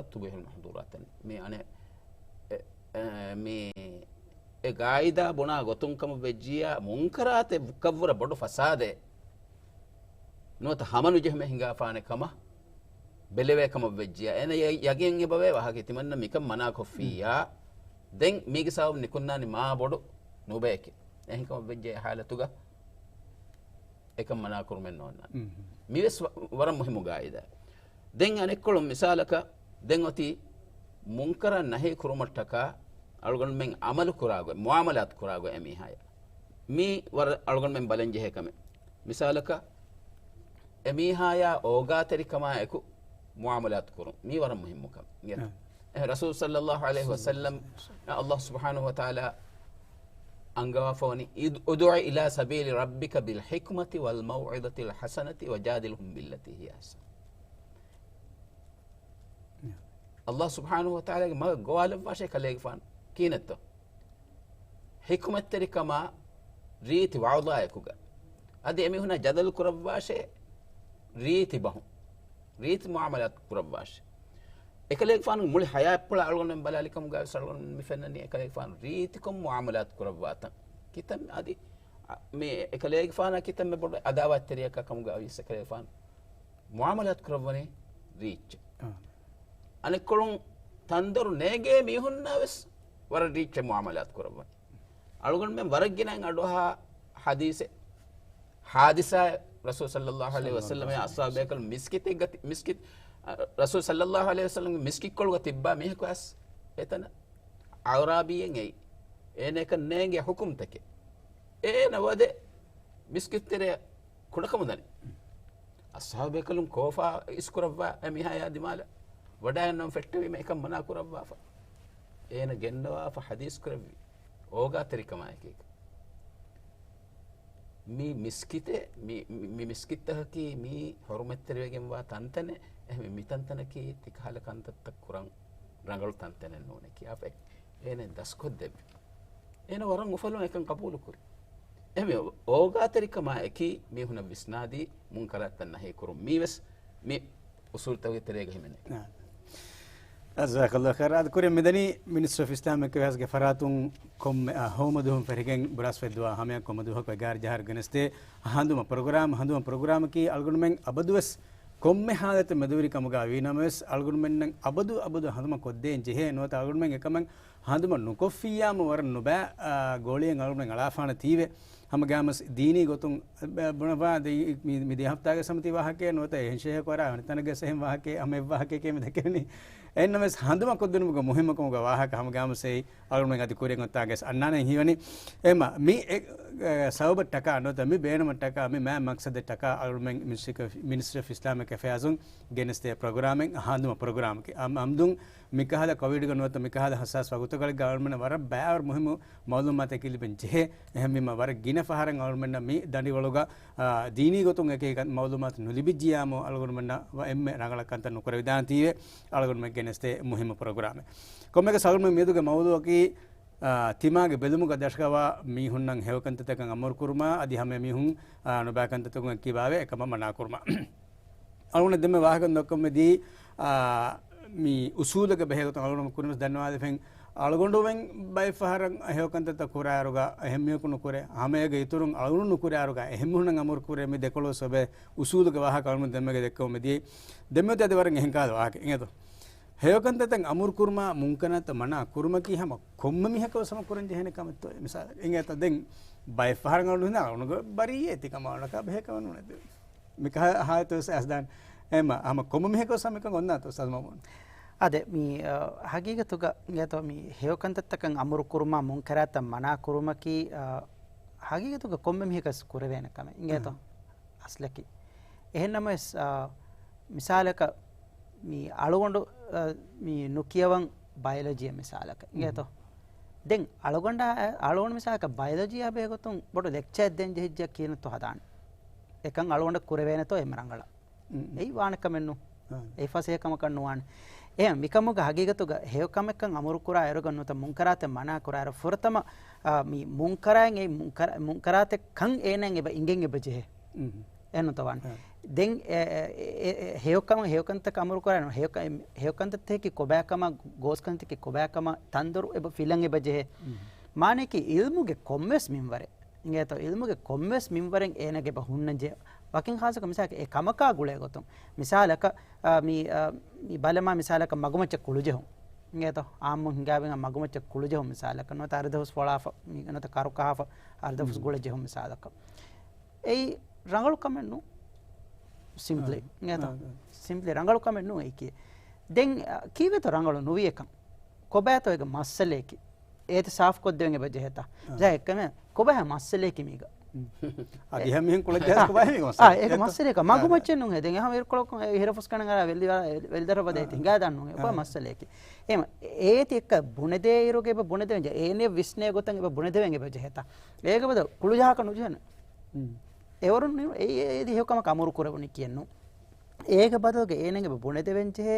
މަޙްޟޫރާތު، ތުބީޙުލް މަޙްޟޫރާތަން. މި އަނެއް އެ، އެ، މި އެ ގާއިދާ ބުނާ ގޮތުން ކަމަށް ވެއްޖިއްޔާ، މުންކަރާތެއް ކަށްވުރެ ބޮޑު ފަސާދެއް ނުވަތަ ހަމަނުޖެހުމެއް ހިނގާފާނެ ކަމަށް ބެލެވޭ ކަމަށް ވެއްޖިއްޔާ، އޭނަ ޔަ-، ޔަގީން އެބަވޭ ވާހަކަ ތިމަންނަ މިކަން މަނާކޮށްފިއްޔާ، ދެން މީގެ ސަބަބުން ނިކުންނާނީ މާ ބޮޑު ނުބަޔަކެއް. އެހެންކަމަށް ވެއްޖެ އެ ހާލަތުގަ އެކަން މަނާކުރުމެއް ނޯންނާނެ. މިވެސް ވަ-، ވަރަށް މުހިއްމު ގާއިދާ. ދެން އަނެއްކޮޅުން މިސާލަކަށް، ދެން އޮތީ މުންކަރާތް ނަހީ ކުރުމަށްޓަކާ އަޅުގަނޑުމެން ޢަމަލު ކުރާގޮތް، މުޢާމަލާތު ކުރާގޮތް އެމީހާޔާ. މީ ވަރަށް އަޅުގަނޑުމެން ބަލަން ޖެހޭ ކަމެއް. މިސާލަކަށް، އެމީހާޔާ އޯގާތެރިކަމާ އެކު މުޢާމަލާތު ކުރުން. މީ ވަރަށް މުހިއްމު ކަމެއް. އެ ރަސޫލު ޞައްލައްލާހު ޢަލައިހި ވަސައްލަމް، ﷲ ސުބްޙާނަހު ވަތަޢާލާ އަންގަވާފަވަނީ، އިދް، ادْعُ إِلَىٰ سَبِيلِ رَبِّكَ بِالْحِكْمَةِ وَالْمَوْعِظَةِ الْحَسَنَةِ وَجَادِلْهُمْ بِالَّتِي هِيَ أَحْسَنُ. ﷲ ސުބްޙާނަހު ވަތަޢާލާގެ މަގަށް ގޮވާލައްވާށޭ ކަލޭގެފާނު. ކިހިނެއްތޯ؟ ޙިކުމަތްތެރިކަމާ ރީތި ވަޢުޡާއެކުގަ. އަދި އެމީހުންނާ ޖަދަލު ކުރައްވާށޭ ރީތި ބަހުން. ރީތި މުޢާމަލާތު ކުރައްވާށޭ. އެކަލޭގެފާނު މުޅި ޙަޔާތްޕުޅާ އަޅުގަނޑުމެން ބަލާލިކަމުގައިވެސް އަޅުގަނޑުމެން މި ފެންނަނީ އެކަލޭގެފާނު ރީތިކޮށް މުޢާމަލާތު ކުރައްވާތަން. ކިތަންމެ އަދި، އަ، މި އެކަލޭގެފާނާ ކިތަންމެ ބޮޑު ޢަދާވާތްތެރިޔަކާ ކަމުގައިވިޔަސް އެކަލޭގެފާނު މުޢާމަލާތު ކުރައްވަނީ ރީއްޗެއް. އަނެއްކޮޅުން ތަންދޮރު ނޭނގޭ މީހުންނާވެސް ވަރަށް ރީއްޗެއް މުޢާމަލާތު ކުރައްވަނީ. އަޅުގަނޑުމެން ވަރަށް ގިނައިން އަޑުއަހާ ޙަދީޘެއް، ޙާދިސާއެއް، ރަސޫލު ޞައްލައްލާހު ޢަލައިހި ވަސައްލަމް އަޞްޙާބު ބޭކަލުން މިސްކިތެއްގަ ތި-، މިސްކިތް، އަ، ރަސޫލު ޞައްލައްލާހު ޢަލައިހި ވަސައްލަމްގެ މިސްކިތްކޮޅުގަ ތިއްބާ މީހަކު އައިސް އެތަނަށް އަޢުރާބީއެއް އެއީ. އޭނައަކަށް ނޭނގޭ ޙުކުމްތަކެއް. އޭނަ ވަދެ މިސްކިތްތެރެއަށް ކުޑަކަމުދަނީ. އަޞްޙާބު ބޭކަލުން ކޯފާ އިސްކުރައްވާ އެމީހާޔާ ދިމާލަށް ވަޑައިގަންނަވަން ފެއްޓެވީމަ އެކަން މަނާ ކުރައްވާފަ. އޭނަ ގެންނަވާފަ ޙަދީޘް ކުރެއްވި އޯގާތެރިކަމާއެކީ. މި މިސްކިތެއް، މި، މި، މި މިސްކިތްތަކަކީ މީ ޙުރުމަތްތެރިވެގެންވާ ތަންތަނެއް، އެހެންވެ މި ތަންތަނަކީ ތިކަހަލަ ކަންތައްތައް ކުރަން ރަނގަޅު ތަންތަނެއް ނޫނޭ ކިޔާފަ އޭނަ ދަސްކޮށްދެއްވި. އޭނަ ވަރަށް އުފަލުން އެކަން ޤަބޫލުކުރި. އެހެންވެ، އޯގާތެރިކަމާ އެކީ މީހުނަށް ވިސްނާދީ މުންކަރާތްތައް ނަހީ ކުރުން. މީވެސް މި އުޞޫލުތަކުގެ ތެރޭގަ ހިމެނޭ. ޖަޒާކަﷲ ޚައިރާ. އަދި ކުރިން މިދަނީ މިނިސްޓްރީ އޮފް އިސްލާމިކް އެފެއާޒްގެ ފަރާތުން ކޮންމެ، އާ، ހޯމަ ދުވަހުން ފެށިގެން ބުރާސްފަތި ދުވާ ހަމަޔަށް ކޮންމެ ދުވަހަކު އެގާރަ ޖަހާއިރު ގެނެސްދޭ ހަނދުމަ ޕްރޮގްރާމް. ހަނދުމަ ޕްރޮގްރާމަކީ އަޅުގަނޑުމެން އަބަދުވެސް ކޮންމެ ހާލަތެއް މެދުވެރި ކަމުގަ ވީނަމަވެސް، އަޅުގަނޑުމެންނަށް އަބަދު އަބަދު ހަނދުމަ ކޮށްދޭން ޖެހޭ. ނުވަތަ އަޅުގަނޑުމެން އެކަމަށް ހަނދުމަ ނުކޮށްފިއްޔާމު ވަރަށް ނުބައި، އާ، ގޯޅިއެއް އަޅުގަނޑުމެން އަޅާފާނެ ތީވެ. ހަމަގައިމުވެސް ދީނީ ގޮތުން ބުނަފާ ދެ-، މި، މި ދެ ހަފްތާގެ ސަމަތީ ވާހަކައެއް ނުވަތަ އެހެން ޝޭހަކު ވަރާ އަނެއް ތަނަކަށް އެހެން ވާހަކައެއް ހަމަ އެއްވާހަކައެކޭ މި ދެކެވެނީ. އެހެންނަމަވެސް ހަނދުމަ ކޮށްދިނުމުގެ މުހިއްމުކަމުގެ ވާހަކަ ހަމަގައިމުވެސް އެއީ އަޅުގަނޑުމެން އަދި ކުރިއަށް އޮތާގެސް އަންނާނެ ހީވަނީ. އެހެންމަ މި އެ، އެ، ސަބަބަށްޓަކާ ނުވަތަ މި ބޭނުމަށްޓަކާ މި މާތް މަޤްޞަދަށްޓަކާ އަޅުގަނޑުމެން މިނިސްޓްރީ އޮފް، މިނިސްޓްރީ އޮފް އިސްލާމިކް އެފެއާޒުން ގެނެސްދޭ ޕްރޮގްރާމެއް ހަނދުމަ ޕްރޮގްރާމަކީ. އަމް-، އަމްދުން މިކަހަލަ ކޮވިޑްގަ ނުވަތަ މިކަހަލަ ހައްސާސް ވަގުތުގަޅިގަ އަޅުގަނޑުމެންނަށް ވަރަށް ބައިވަރު މުހިއްމު މައުލޫމާތެއް ލިބެން ޖެހޭ. އެހެންވީމަ ވަރަށް ގިނަ ފަހަރަށް އަޅުގަނޑުމެންނަށް މި ދަނޑިވަޅުގަ، އާ، ދީނީ ގޮތުން އެކި މައުލޫމާތު ނުލިބިއްޖިއްޔާމު އަޅުގަނޑުމެންނަށް ވަ އެންމެ ރަނގަޅަށް ކަންތައް ނުކުރެވިދާނެތީވެ އަޅުގަނޑުމެން ގެނެސްދޭ މުހިއްމު ޕްރޮގްރާމެއް. ކޮންމެއަކަސް އަޅުގަނޑުމެން މިއަދުގެ މައުޟޫޢަކީ، އާ، ތިމާގެ ބެލުމުގަ ދަށުގަވާ މީހުންނަށް ހެޔޮކަންތައްތަކަށް އަމުރުކުރުމާ އަދި ހަމަ މީހުން، އާ، ނުބައި ކަންތައްތަކުން އެއްކިބާވެ އެކަމަށް މަނާކުރުމާ. އަޅުގަނޑު ދެންމެ ވާހަކަ ދައްކަމުން ދީ، އާ، މި އުސޫލުގެ ބެހޭގޮތުން އަޅުގަނޑު ކުރިންވެސް ދަންނަވާލެފެން. އަޅުގަނޑުމެން ބައެއް ފަހަރަށް ހެޔޮކަންތައްތައް ކުރާއިރުގަ އެހެން މީހަކު ނުކުރޭ، ހަމައޭގެ އިތުރުން އަޅުގަނޑު ނުކުރާއިރުގަ އެހެން މީހުންނަށް އަމުރު ކުރޭ. މި ދެކޮޅު ސަބަބެއް އުސޫލުގެ ވާހަކަ އަޅުގަނޑު ދެންމެގެ ދެއްކަމުން ދީ. ދެންމެ އަދި ވަރަށް އެހެން ކަހަލަ ވާހަކަ އިނގޭތޯ. ހެޔޮކަންތައްތައް އަމުރު ކުރުމާ މުންކަރާތައް މަނާ ކުރުމަކީ ހަމަ ކޮންމެ މީހަކަށް ވެސް ހަމަ ކުރަން ޖެހޭނެ ކަމެއްތޯ؟ މިސާލަކަށް އިނގޭތޯ ދެން ބައެއް ފަހަރަށް އަޅުގަނޑު ހިނދާ އަޅުގަނޑު ބަރީއޭ ތިކަމާ އަޅުގަނޑަކާ ބެހޭ ކަމެއް ނޫނޭ. މިކަހަ ހާލަތު ވެސް އައިސްދާނެ. އެހެންމަ ހަމަ ކޮންމެ މީހަކަށް ވެސް ހަމަ އެކަން އޮންނާތޯ އުސްތާޛު މައުމޫން؟ އާދެ، މި، އަ، ހަގީގަތުގަ އިނގޭތޯ މި ހެޔޮކަންތައްތަކަށް އަމުރު ކުރުމާ މުންކަރާތައް މަނާ ކުރުމަކީ، އަ، ހަގީގަތުގަ ކޮންމެ މީހަކަސް ކުރެވޭނެ ކަމެއް އިނގޭތޯ؟ އަ. އަސްލަކީ. އެހެންނަމަވެސް، އާ، މިސާލަކަށް މި އަޅުގަނޑު، އާ، މި ނުކިޔަވަން ބަޔޮލޮޖީއަށް މިސާލަކަށް އިނގޭތޯ؟ ދެން އަޅުގަނޑާ، އަޅުގަނޑު މިސާލަކަށް ބަޔޮލޮޖީއާ ބެހޭގޮތުން ބޮޑު ލެކްޗަރެއް ދޭން ޖެހިއްޖެ ކިހިނެއްތޯ ހަދާނެ؟ އެކަން އަޅުގަނޑަށް ކުރެވޭނެތޯ އެންމެ ރަނގަޅަށް؟ އެއީ ވާނެ ކަމެއް ނޫން. އެއީ ފަސޭހަ ކަމަކަށް ނުވާނެ. އެހެން މިކަމުގަ ހަގީގަތުގަ ހެޔޮ ކަމެއްކަން އަމުރުކުރާ އިރުގަ ނުވަތަ މުންކަރާތެއް މަނާ ކުރާއިރު ފުރަތަމަ، އާ، މި މުންކަރާތް އެ މުންކަރާ-، މުންކަރާތެއް ކަން އޭނައަށް އެބަ އިނގެން އެބަ ޖެހޭ. އެހެންނުތަ ވާނެ؟ ދެން އެ، އެ، އެ، އެ، ހެޔޮކަން، ހެޔޮކަންތަކަށް އަމުރުކުރާ އިރު ހެޔޮކަ-، އެ، ހެޔޮކަންތައްތަކަކީ ކޮބާކަމާ، ގޯސްކަންތަކީ ކޮބާކަމާ، ތަންދޮރު އެބަ ފިލަން އެބަ ޖެހޭ. މާނައަކީ އިލްމުގެ ކޮންމެވެސް މިންވަރެއް. އިނގޭތޯ އިލްމުގެ ކޮންމެވެސް މިންވަރެއް އޭނަގެ އެބަ ހުންނަން ޖެހޭ. ވަކިން ޚާއްޞަކޮށް މިސާލަކަށް އެ ކަމަކާ ގުޅޭ ގޮތުން. މިސާލަކަށް، އާ، މި، އާ، މި ބަލަމާ މިސާލަކަށް މަގުމައްޗަށް ކުޅުޖެހުން. އިނގޭތޯ؟ އާއްމު ހިނގާބެން މަގުމައްޗަށް ކުޅުޖެހުން މިސާލަކަށް ނުވަތަ އަރިދަފުސް ފޮޅާފަ، ނުވަތަ ކަރުކަހާފަ އަރިދަފުސް ގުޅެޖެހުން މިސާލަކަށް. އެއީ ރަނގަޅު ކަމެއް ނޫން. ސިމްޕްލީ. އިނގޭތޯ؟ ސިމްޕްލީ ރަނގަޅު ކަމެއް ނޫން އެއީކީ. ދެން، އަ، ކީއްވެތޯ ރަނގަޅު ނުވި އެކަން؟ ކޮބާތޯ އޭގެ މައްސަލައަކީ؟ އޭތި ސާފުކޮށްދެވެން އެބަ ޖެހޭތަ؟ ޖައެއް ކަމެއް ކޮބާ މައްސަލައަކީ މީގަ؟ އަދި ހަމަ މިހެން ކުޅަޖެހޭ ކޮބާ މީގެ މައްސަލައަކީ؟ އާ، އޭގެ މައްސަލައަކީ މަގުމައްޗެއް ނޫން ހެދެން. އެހާ އިރުކޮޅަކުން އެ ހިރަފުސް ކަނޑަނގަރާ ވެލި، ވެލިދަރަ ބަދައި ހިނގާދާން ނޫން. އެކޮބާ މައްސަލައަކީ؟ އެހެން އޭތި އެއްކަ ބުނެދޭ އިރުގަ އެބަ ބުނެދެވެން ޖެ-، އޭނެ ވިސްނޭ ގޮތަށް އެބަ ބުނެދެވެން އެބަ ޖެހޭތަ؟ އޭގެ ބަދަލު ކުޅުޖަހާކަށް ނުޖެހޭނެ. އެވަރުން އެ-، އެ-، އޭތި ހެޔޮކަމަކަށް އަމުރު ކުރެވުނީކީއެއް ނޫން. އޭގެ ބަދަލުގަ އޭނަގެ ބުނެދެވެން ޖެހޭ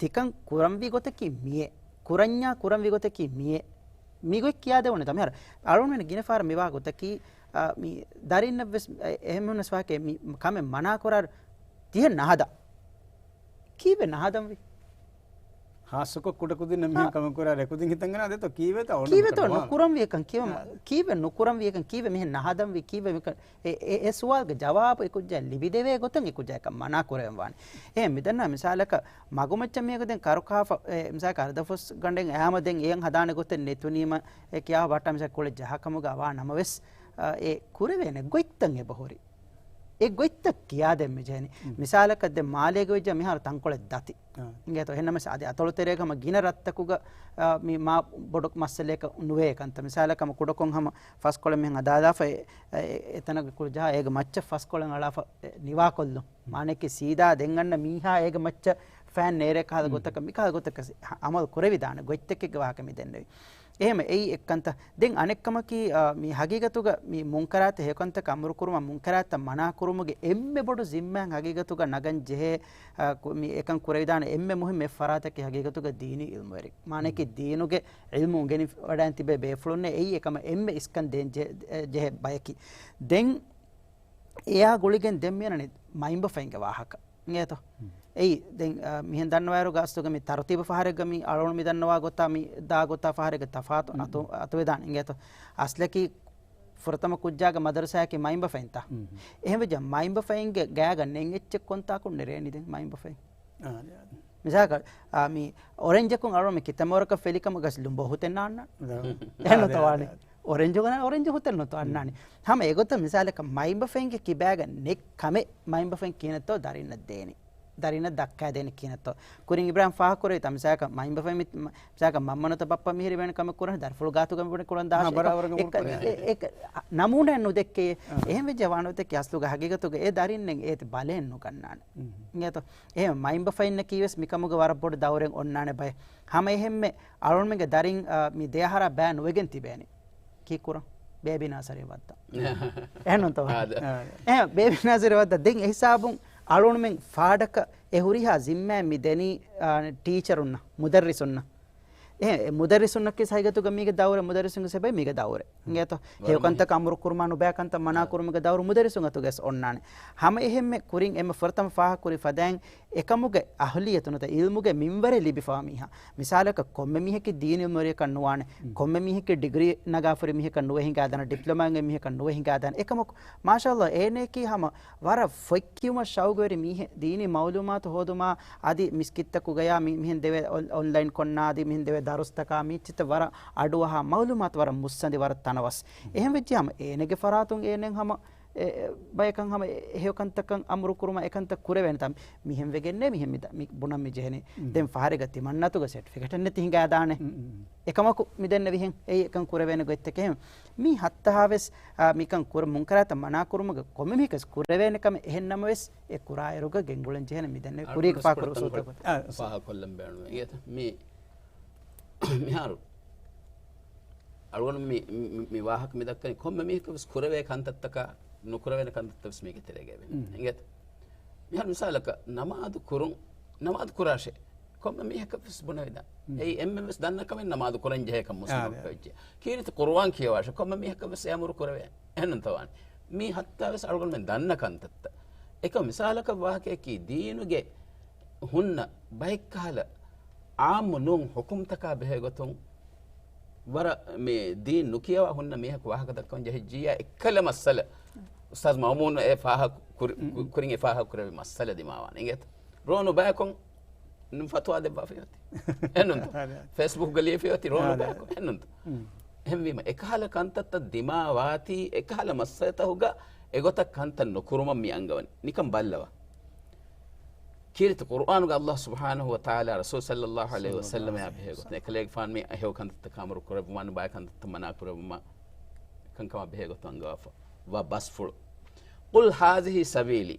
ތިކަން ކުރަންވީ ގޮތަކީ މިއޭ. ކުރަންޏާ ކުރަންވީ ގޮތަކީ މިއޭ. މިގޮތް ކިޔާދެވުނީތަ؟ މިހާރު އަޅުގަނޑުމެން ގިނަ ފަހަރަށް މިވާ ގޮތަކީ، އާ، މި ދަރިންނަށްވެސް އެ-، އެހެން ހުންނަސް ވާހަކައެއް މި ކަމެއް މަނާކުރާ ތިހެން ނަހަދާ. ކީއްވެ ނަހަދަންވީ؟ ހާއްސަކޮށް ކުޑަކުދިންނަށް މިހެން ކަމެއް ކުރާ ރެކުދިން ހިތަށް ގެނައިދޭތޯ؟ ކީއްވެތޯ އޮންނަ ކީއްވެތޯ ކަމެއް؟ ނުކުރަންވީ އެކަން ކީއްވެ މަ-، ކީއްވެ ނުކުރަންވީ އެކަން ކީއްވެ މިހެން ނަހަދަންވީ ކީއްވެ މިކަން؟ އެ، އެ، އެ ސުވާލުގެ ޖަވާބު އެކުއްޖާ ލިބިދެވޭ ގޮތަށް އެކުއްޖާ އެކަން މަނާ ކުރެވެން ވާނެ. އެހެން މިދަންނަ މިސާލަކަށް މަގުމައްޗަށް މީހަކު ދެން ކަރުކަހާފަ، އެ، މިސާލަކަށް އަރިދަފުސް ގަނޑެއް އައިމަ ދެން އެޔަށް ހަދާނެ ގޮތެއް ނެތުނީމަ އެ ކިޔާ ބައްޓާ މިސާލަކަށް ކުޅެ ޖަހާ ކަމުގަ ވާ ނަމަވެސް، އަ، އެ ކުރެވޭނެ ގޮތްތައް އެބަހުރި. އެ ގޮތްތައް ކިޔާދޭން މި ޖެހެނީ. މިސާލަކަށް ދެން މާލޭގަ ވެއްޖާ މިހާރު ތަންކޮޅެއް ދަތި. އިނގޭތޯ؟ އެހެންނަމަވެސް އަދި އަތޮޅު ތެރޭގަ ހަމަ ގިނަ ރަށްތަކުގަ، އާ، މި މާ ބޮޑު މައްސަލައަކަށް ނުވޭ ކަންތައް. މިސާލަކަށް ހަމަ ކުޑަކޮށް ހަމަ ފަސްކޮޅެއް މިހެން ހަދާލާފަ އެ، އެ، އެތަނަށް ކުޅު ޖަހާ އޭގެ މައްޗަށް ފަސްކޮޅެއް އަޅާފަ، އެ، ނިވާކޮށްލުން. މާނައަކީ ސީދާ ދެން އަންނަ މީހާ އޭގެ މައްޗަށް ފައިން ނޭރޭ ކަހަލަ ގޮތަކަށް، މިކަހަލަ ގޮތަކަށް އަމަލު ކުރެވިދާނެ ގޮތްތަކެއްގެ ވާހަކަ މި ދެންނެވީ. އެހެން އެއީ އެއްކަންތައް. ދެން އަނެއްކަމަކީ، އާ، މި ހަގީގަތުގަ މި މުންކަރާތް ހެޔޮކަންތަކަށް އަމުރުކުރުމާ މުންކަރާތްތައް މަނާކުރުމުގެ އެންމެ ބޮޑު ޒިންމާއެއް ހަގީގަތުގަ ނަގަން ޖެހޭ، އާ، ކު-، މި އެކަން ކުރެވިދާނެ އެންމެ މުހިއްމު އެއް ފަރާތަކީ ހަގީގަތުގަ ދީނީ އިލްމުވެރިން. މާނައަކީ ދީނުގެ އިލްމު އުނގެނި ވަޑައިން ތިބޭ ބޭފުޅުންނޭ އެއީ އެކަމަށް އެންމެ އިސްކަން ދޭން ޖެ-، ޖެހޭ ބަޔަކީ. ދެން އެއާ ގުޅިގެން ދެން މިއަންނަނީ މައިންބަފައިންގެ ވާހަކަ. އިނގޭތޯ؟ އެއީ، ދެން، އާ، މިހެން ދަންނަވާއިރު ގާސްތުގަ މި ތަރުތީބު ފަހަރެއްގަ މި އަޅުގަނޑު މި ދަންނަވާ ގޮތާ މި ދާ ގޮތާ ފަހަރެއްގެ ތަފާތު އަތު-، އަތުވެދާނެ. އިނގޭތޯ؟ އަސްލަކީ ފުރަތަމަ ކުއްޖާގެ މަދަރުސާއަކީ މައިންބަފައިންތަ؟ އެހެންވެއްޖެ މައިންބަފައިންގެ ގާގަ ނެތް އެއްޗެއް ކޮންތާކުން ނެރޭނީ ދެން މައިންބަފައިން؟ އާ، އާ. މިސާލަކަށް، އާ، މި އޮރެންޖަކުން އަޅުގަނޑު މި ކިތަންމަ ވަރަކަށް ފެލި ކަމަށް ގަސް ލުނބޯ ހުތެއް ނާންނާނެ. އެހެން ނުތަ ވާނެ؟ އޮރެންޖު ގަނެ އޮރެންޖު ހުތެއް ނުތަ އަންނާނެ. ހަމަ އެގޮތަށް މިސާލަކަށް މައިންބަފައިންގެ ކިބާގަ ނެތް ކަމެއް މައިންބަފައިން ކިހިނެއްތޯ ދަރިންނަށް ދޭނެ. ދަރިންނަށް ދައްކާދޭނެ ކިހިނެއްތޯ. ކުރިން އިބްރާހިމް ފާހަގަކުރެވިތާ މިސާލަކަށް މައިންބަފައިން މި-، މަ-، މިސާލަކަށް މަންމަ ނުތަ ބައްޕަ މިހިރި ވޭނެ ކަމެއް ކުރަން ދަރިފުޅު ގާތުގަ މިބުނި ކުޅަން ދާށޭ. އެ-، އެ-، ނަމޫނާއެއް ނުދެއްކޭ. އެހެން ވެއްޖެ ވާނުދެއްކޭ އަސްލުގަ ހަގީގަތުގަ އެ ދަރިންނެއް އޭތި ބަލައެއް ނުގަންނާނެ. އިނގޭތޯ؟ އެހެން މައިންބަފައިންނަކީވެސް މިކަމުގަ ވަރަށް ބޮޑު ދައުރެއް އޮންނާނެ ބައެއް. ހަމަ އެހެންމެ އަޅުގަނޑުމެންގެ ދަރިން، އާ، މި ދެ އަހަރާ ބައި ނުވެގެން ތިބޭނެ. ކީއްކުރަން؟ ބޭބީ ނާސަރީ ވައްދަން. އެހެންނުންތޯ؟ އާދެ. އެހެން ބޭބީ ނާސަރީ ވައްދަން. ދެން އެހިސާބުން އަޅުގަނޑުމެން ފާޑަކަށް އެ ހުރިހާ ޒިންމާއެއް މި ދެނީ، އާ، ޓީޗަރުންނަށް، މުދައްރިސުންނަށް. އެހެން، އެ މުދައްރިސުންނަކީ ހަގީގަތުގަ މީގެ ދައުރެއް، މުދައްރިސުންގެ ސަބަބުން މީގެ ދައުރެއް. އިނގޭތޯ؟ ހެޔޮކަންތަކަށް އަމުރު ކުރުމާ ނުބައިކަންތައް މަނާ ކުރުމުގެ ދައުރު މުދައްރިސުން އަތުގައިވެސް އޮންނާނެ. ހަމަ އެހެންމެ ކުރިން އެންމެ ފުރަތަމަ ފާހަގަކުރި ފަދައިން އެކަމުގެ އަހުލިއްޔަތު ނުވަތަ އިލްމުގެ މިންވަރެއް ލިބިފަވާ މީހާ. މިސާލަކަށް ކޮންމެ މީހަކީ ދީނީ އިލްމުވެރިޔަކަށް ނުވާނެ. ކޮންމެ މީހަކީ ޑިގްރީ ނަގާފަ ހުރި މީހަކަށް ނުވެ ހިނގާދާނެ، ޑިޕްލޮމާ އިނގޭ މީހަކަށް ނުވެ ހިނގާދާނެ. އެކަމަކު، މާޝާﷲ، އޭނައަކީ ހަމަ ވަރަށް ފޮތް ކިޔުމަށް ޝައުގުވެރި މީހެއް، ދީނީ މައުލޫމާތު ހޯދުމާ، އަދި މިސްކިތްތަކުގަޔާ މި-، މިހެން ދެވޭ އޮން-، އޮންލައިން ކޮންނާ، އަދި މިހެން ދެވޭ ދަރުސްތަކާ، މީއްޗިތައް ވަރަށް އަޑުއަހާ، މައުލޫމާތު ވަރަށް މުއްސަނދި، ވަރަށް ތަނަވަސް. އެހެން ވެއްޖެ ހަމަ އޭނަގެ ފަރާތުން އޭނައަށް ހަމަ އެ، އެ، ބަޔަކަށް ހަމަ އެ، ހެޔޮކަންތަކަށް އަމުރު ކުރުމަށް އެކަންތައް ކުރެވޭނެތާ؟ މިހެން ވެގެންނޭ މިހެން މި ދަ-، މި ބުނަން މި ޖެހެނީ. ދެން ފަހަރެއްގަ ތިމަންނަތުގަ ސެޓްފިކެޓެއް ނެތި ހިނގާދާނެ. އެކަމަކު މި ދެންނެވިހެން އެއީ އެކަން ކުރެވޭނެ ގޮތްތަކެއް. މީ ހައްތަހާވެސް، އާ، މިކަން ކުރ-، މުންކަރާތައް މަނާކުރުމުގެ ކޮންމެ މީހަކަސް ކުރެވޭނެ ކަމެއް. އެހެން ނަމަވެސް، އެ ކުރާއިރުގަ ގެންގުޅެން ޖެހޭނެ މި ދެންނެވި ކުރީގެ ފާކުރު ސޫތަކު. ފާހަކޮށްލަން ބޭނުން. އިނގޭތަ؟ މި މިހާރު އަޅުގަނޑު މި، މި، މި ވާހަކަ މި ދައްކަނީ ކޮންމެ މީހަކަށް ވެސް ކުރެވޭ ކަންތައްތަކާ ނުކުރެވޭނެ ކަންތައްތައް ވެސް މީގެ ތެރޭގައި ވޭ. އިނގޭތަ؟ މިހާރު މިސާލަކަށް ނަމާދު ކުރުން، ނަމާދު ކުރާށޭ. ކޮންމެ މީހަކަށް ވެސް ބުނެވިދާނެ. އެއީ އެންމެން ވެސް ދަންނަ ކަމެއް ނަމާދު ކުރަން ޖެހޭ ކަން މުސްލިމަކަށް ވެއްޖެ. ކީރިތި ޤުރުއާން ކިޔަވާށޭ. ކޮންމެ މީހަކަށް ވެސް އެ އަމުރު ކުރެވޭ. އެހެންނުންތަ ވާނީ؟ މީ ހައްތާ ވެސް އަޅުގަނޑުމެން ދަންނަ ކަންތައްތައް. އެކަމް މިސާލަކަށް ވާހަކައަކީ ދީނުގެ ހުންނަ ބައެއްކަހަލަ އާއްމު ނޫން ޙުކުމްތަކާ ބެހޭ ގޮތުން ވަރަށް މި ދީން ނުކިޔަވާ ހުންނަ މީހަކު ވާހަކަ ދައްކަވަން ޖެހިއްޖިއްޔާ އެއްކަލަ މައްސަލަ އުސްތާޛް މައުމޫން އެ ފާހަގަ ކުރި-، ކުރިން އެ ފާހަގަ ކުރެއްވި މައްސަލަ ދިމާވާނެ. އިނގޭތަ؟ ރޯނު ބަޔަކުން ނު ފަތުވާ ދެއްވާފައި އޮތީ. އެންނުންތޯ؟ އާދެ. ފޭސްބުކްގަ ލިޔެފައި އޮތީ ރޯނު އާދެ. ބަޔަކު. އެންނުންތޯ؟ ހުން. އެހެންވީމަ، އެކަހަލަ ކަންތައްތައް ދިމާވާތީ، އެކަހަލަ މައްސަލަތަކުގަ އެގޮތަށް ކަންތައް ނުކުރުމަށް މި އަންގަވަނީ. ނިކަން ބައްލަވާ. ކީރިތި ޤުރުއާނުގަ އައްލާހު ސުބްޙާނަހު ވަ ތަޢާލާ ރަސޫލު ޞައްލައްލާހު ޢަލައިހި ވަސައްލަމައާ ބެހޭގޮތުން، އެކަލޭގެފާނު މި އެހެޔޮ ކަންތައްތަކަށް އަމުރު ކުރެއްވުމާ، ނުބައި ކަންތައްތައް މަނާ ކުރެއްވުމާ، ކަންކަމާ ބެހޭގޮތުން އަންގަވާފަ ވާ ބަސްފުޅު. قل هذه سبيلي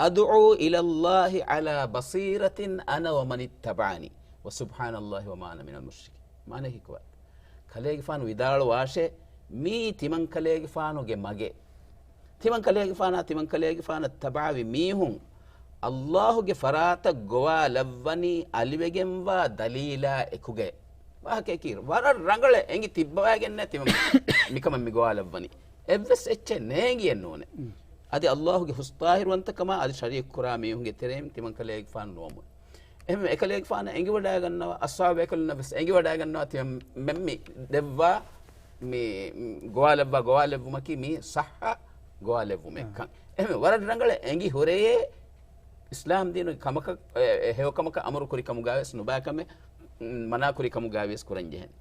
أدعو إلى الله على بصيرة أنا ومن اتبعني وسبحان الله وما أنا من المشركين. މާނަ ކިކުވާ. ކަލޭގެފާނު ވިދާޅުވާށޭ، މީ ތިމަންކަލޭގެފާނުގެ މަގެއް. ތިމަންކަލޭގެފާނާ ތިމަންކަލޭގެފާނަށް ތަބާވި މީހުން އައްލާހުގެ ފަރާތަށް ގޮވާލައްވަނީ އަލިވެގެންވާ ދަލީލާ އެކުގައި. ވާހަކައަކީ ވަރަށް ރަނގަޅަށް އެނގި ތިއްބަވައިގެންނޭ ތިމަން މިކަމަށް މި ގޮވާލައްވަނީ. އެއްވެސް އެއްޗެއް ނޭނގިއެއް ނޫނޭ. އަދި އައްލާހުގެ ހުސްޠާހިރުވަންތަކަމާ އަދި ޝަރީކު ކުރާ މީހުންގެ ތެރެއިން ތިމަންކަލޭގެފާނު ނުވަމުން. އެހެންވެ، އެކަލޭގެފާނަށް އެނގިވަޑައިގަންނަވާ، އަޞްޙާބު ބޭކަލުންނަށް ވެސް އެނގިވަޑައިގަންނަވާ، ތިމަންމެން މި ދެއްވާ، މި، މި ގޮވާލައްވާ ގޮވާލެއްވުމަކީ މީ ޞައްޙަ ގޮވާލެއްވުމެއްކަން. އެހެންވެ، ވަރަށް ރަނގަޅަށް އެނގި ހުރެޔޭ، އިސްލާމް ދީނުގެ ކަމަކަށް، އެ، އެ ހެޔޮކަމަކަށް އަމުރު ކުރި ކަމުގައި ވެސް ނުބައި ކަމެއް، މަނާ ކުރި ކަމުގައި ވެސް ކުރަން ޖެހޭނެ.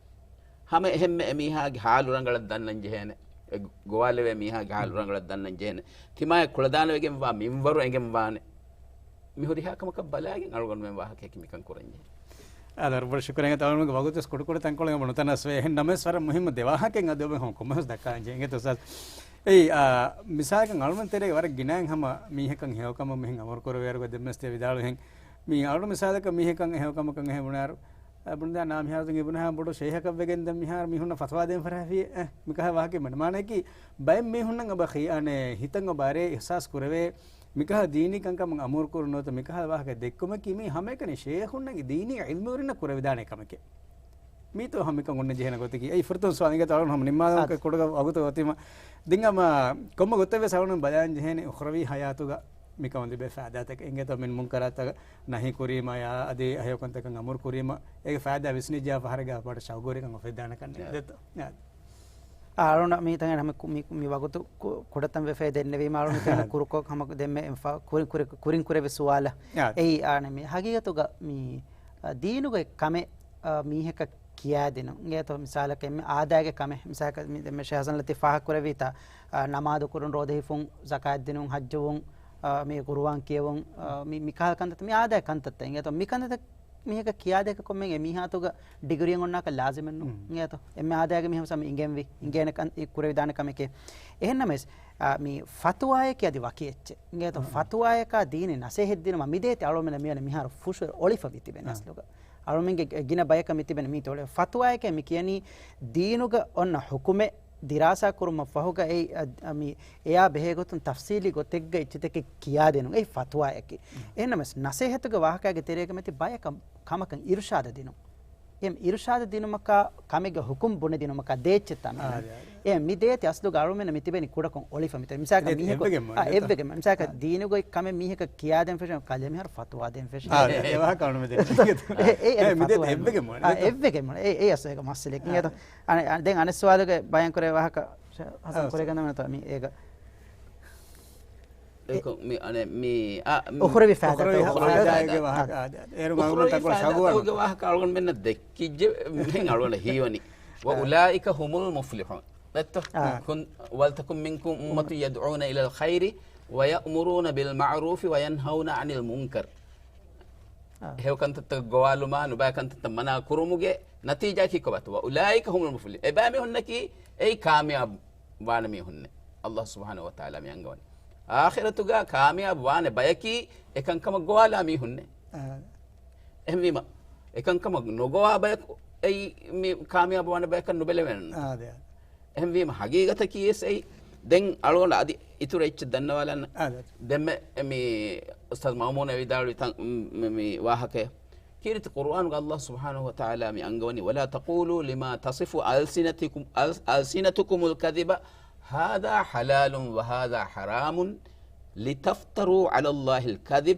ހަމަ އެހެންމެ އެ މީހާގެ ހާލު ރަނގަޅަށް ދަންނަން ޖެހޭނެ. އެ ގޮވާލެވޭ މީހާގެ ހާލު ރަނގަޅަށް ދަންނަން ޖެހޭނެ. ތިމާޔަށް ކުޅަދާނަވެގެންވާ މިންވަރު އެނގެންވާނެ. މި ހުރިހާ ކަމަކަށް ބަލާގެން އަޅުގަނޑުމެން ވާހަކައަކީ މިކަން ކުރަންޖެހޭ. އާދެ، ވަރަށް ބޮޑަށް ޝުކުރެއް. އަޅުގަނޑުގެ ވަގުތުވެސް ކުޑަކުޑަ ތަންކޮޅެއް ނުތަނަސްވޭ. އެހެން ނަމަވެސް ވަރަށް މުހިއްމު ދެ ވާހަކައެއް އަދި އޮބެ ހަމަ ކޮންމެވެސް ދައްކާންޖެހޭ. އިނގޭތޯ އުސްތާޛް؟ އެއީ، އާ، މިސާލަކަށް އަޅުގަނޑު ތެރޭގަ ވަރަށް ގިނައިން ހަމަ މީހަކަށް ހެޔޮކަމަށް މިހެން އަމުރު ކުރެވޭއިރުގަ ދެންވެސް ތިޔަ ވިދާޅުވިހެން، މި އަޅުގަނޑު މިސާލަކަށް މީހަކަށް ހެޔޮކަމަކަށް އެހެން ބުނާއިރު، އަ، ބުނެދާ ނާމިހާރު އިބުނާ ބޮޑު ޝެއިހަކަށްވެގެން ދެން މިހާރު މީހުންނަށް ފަތުވާ ދޭން ފަރާފި، އެ، މިކަހަ ވާހަކަ މަންމާނަކީ ބައެއް މީހުންނަށް އަބަ ޚިޔާނެ ހިތަށް އަބަ އަރޭ އިޙްސާސް ކުރެވޭ، މިކަހަ ދީނީ ކަންކަމަށް އަމުރު ކުރުން ނުވަތަ މިކަހަ ވާހަކަ ދެއްކުމަކީ މީ ހަމައެކަނި ޝޭޚުންނަކީ ދީނީ ޢިލްމުވެރިންނަށް ކުރެވިދާނެ ކަމެކޭ. މީތޯ ހަމަ މިކަން އޮންނަ ޖެހޭނެ ގޮތަކީ. އެއީ ފުރަތަމަ ސުވާލު. އިނގޭތޯ އަޅުގަނޑު ހަމަ ނިންމާލަން އާ. ކުޑަ ވަގުތު އޮތީމަ. ދެން ހަމަ ކޮންމެ ގޮތެއް ވެސް އަޅުގަނޑު ބަލާން ޖެހޭނެ އުޚްރަވީ ޙަޔާތުގަ މިކަމުން ލިބޭ ފައިދާތަކެއް. އިނގޭތޯ މިން މުންކަރާތަކަށް ނަހީ ކުރީމަޔާ އަދި އެހެޔޮ ކަންތަކަށް އަމުރު ކުރީމަ އޭގެ ފައިދާ ވިސްނިއްޖާ ފަހަރެއްގަ ވަރަށް ޝައުގުވެރިކަން އުފެއްދާނެ ކަން އާ. ދެއްތޯ؟ އާ، އަޅުން މި ތަނގަން ހަމަ ކު-، މި، މި ވަގުތު ކު-، ކުޑަތަން ވެފައި ދެންނެވީމަ އަޅުން މި ތަނގަން އާ. ކުރުކޮށް ހަމަ ދެންމެ އެން ފަ-، ކުރިން، ކުރި-، ކުރިން ކުރެވި ސުވާލަށް. އާ. އެއީ އާނެ މި ހަގީގަތުގަ މި، އާ، ދީނުގެ ކަމެއް، އާ، މީހަކަށް ކިޔާދިނުން. އިނގޭތޯ މިސާލަކަށް އެންމެ އާދައިގެ ކަމެއް. މިސާލަކަށް މި ދެންމެ ޝޭހް ޙަސަން ލަތީފް ފާހަގަކުރެއްވިތާ، އާ، ނަމާދު ކުރުން، ރޯދަ ހިފުން، ޒަކާތް ދިނުން، ޙައްޖުވުން، އާ، މި ޤުރުއާން ކިޔެވުން، އާ، މި، މި ކަހަލަ ކަންތައްތައް، މި އާދައިގެ ކަންތައްތައް. އިނގޭތޯ މި ކަންތައް މީހަކަށް ކިޔާދޭކަށް ކޮންމެ އެ މީހާތުގަ ޑިގްރީއެއް އޮންނާކަށް ލާޒިމެއް ނޫން. އިނގޭތޯ؟ އެންމެ އާދައިގެ މީހުން ހަމަ އިނގެންވި، އިނގޭނެ ކަން ކުރެވިދާނެ ކަމެކޭ. އެހެންނަމަވެސް، އާ، މި ފަތުވާއަކީ އަދި ވަކި އެއްޗެއް. އިނގޭތޯ؟ ފަތުވާއަކާ ދީނީ ނަސޭހަތް ދިނުމަށް މިދޭތި އަޅުމެންނަށް މިވަނީ މިހާރު ފުށުއެރު އޮޅިފަ މިތިބެނީ އަސްލުގަ. އަޅުމެންގެ ގިނަ ބަޔަކަށް މިތިބެނީ މީތޯޅެ. ފަތުވާއަކޭ މި ކިޔަނީ ދީނުގަ އޮންނަ ޙުކުމެއް ދިރާސާ ކުރުމަށް ފަހުގަ އެ، އަ، މި އެޔާ ބެހޭގޮތުން ތަފްސީލީ ގޮތެއްގަ އެއްޗިތަކެއް ކިޔާދިނުން. އެއީ ފަތުވާއަކީ. އެހެންނަމަވެސް ނަސޭހަތުގެ ވާހަކައިގެ ތެރޭގަ މިތި ބަޔަކަށް ކަމަކަށް އިރުޝާދަ ދިނުން. އެ އިރުޝާދަ ދިނުމަކާ، ކަމެއްގެ ޙުކުމް ބުނެދިނުމަކާ ދޭއްޗެއްތާ މި އާ، އަންނަނީ. ދެ، ދެ. އެ މި ދޭތި އަސްލުގަ އަޅުމެންނަށް މިތިބެނީ ކުޑަކޮށް އޮޅިފަ މިތިބެ. މިސާލަކަށް ދެ، މީހަކު، އެއްވެގެން އާ، ދެ. އެއްވެގެން. މިސާލަކަށް އާ. ދީނުގައި ކަމެއް މީހަކަށް ކިޔާދޭން ފެށުން ކަލޭ މިހާރު ފަތުވާ ދޭން ފެށުން. އާ، ދެ، ދެ ވާހަކަ އަޅުމެން ދެ. އެ، އެ، އެ، މި ދޭތި އެއްވެގެން އާ، އެއްވެގެން. އެ، އެ އަސްލު އޭގަ މައްސަލައެއް. އާ. އިނގޭތޯ؟ އަނެ، އަ، ދެން އަނެއް ސުވާލުގެ ބަޔާން ކުރޭ ވާހަކަ ހަސަން އާ، ކުރެގަންނަވަންތޯ މި އޭގަ. އެކޮ، މި، އަނެ، މި، އަ، މި، އުޚްރަވީ ފައިދާ، އުޚްރަވީ އުޚްރަވީ ފައިދާ. ފައިދާގެ ވާހަކަ، އާ، އޭރު އުޚްރަވީ މަގުނަ ތަކުރ ފައިދާ ޝަގުވާ. ތަކުގެ ވާހަކަ އަޅުގަނޑުމެންނަށް ދެއްކިއްޖެ، މިހެން އަޅުގަނޑަށް ހީވަނީ. وَأُولَٰئِكَ هُمُ الْمُفْلِحُونَ. ދެއްތޯ؟ އާ. ކުން، وَلْتَكُن مِّنكُمْ أُمَّةٌ يَدْعُونَ إِلَى الْخَيْرِ وَيَأْمُرُونَ بِالْمَعْرُوفِ وَيَنْهَوْنَ عَنِ الْمُنكَرِ. އާ. ހެޔޮ ކަންތައްތައް ގޮވާލުމާ، ނުބައި ކަންތައްތައް މަނާ ކުރުމުގެ ނަތީޖާއަކީ ކޮބާތޯ؟ وَأُولَٰئِكَ هُمُ الْمُفْلِحُونَ. އެބައިމީހުންނަކީ އެއީ ކާމިޔާބު ވާނެ މީހުންނޭ. އައްލާހު ސުބްޙާނަހޫ ވަތަޢާލާ މި އަންގަވަނީ. އާޚިރަތުގަ ކާމިޔާބު ވާނެ ބަޔަކީ އެކަންކަމަށް ގޮވާލާ މީހުންނޭ. އާ. އެހެންވީމަ، އެކަންކަމަށް ނުގޮވާ ބަޔަކު އެއީ މި ކާމިޔާބު ވާނެ ބަޔަކަށް ނުބެލެވޭނެ. އާ، ދެ. އެހެންވީމަ ހަގީގަތަކީ ވެސް އެއީ. ދެން އަޅުގަނޑު އަދި އިތުރަށް އެއްޗެއް ދަންނަވާލަން. އާ، ދެ. ދެންމެ މި އުސްތާޛް މައުމޫން ވިދާޅުވި ތަން، މި، މި ވާހަކައެއް. ކީރިތި ޤުރުއާނުގަ އައްލާހު ސުބްޙާނަހޫ ވަތަޢާލާ މި އަންގަވަނީ، وَلَا تَقُولُوا لِمَا تَصِفُ أَلْسِنَتُكُمُ، أَلْ، أَلْسِنَتُكُمُ الْكَذِبَ هَذَا حَلَالٌ وَهَذَا حَرَامٌ لِتَفْتَرُوا عَلَى اللَّهِ الْكَذِبَ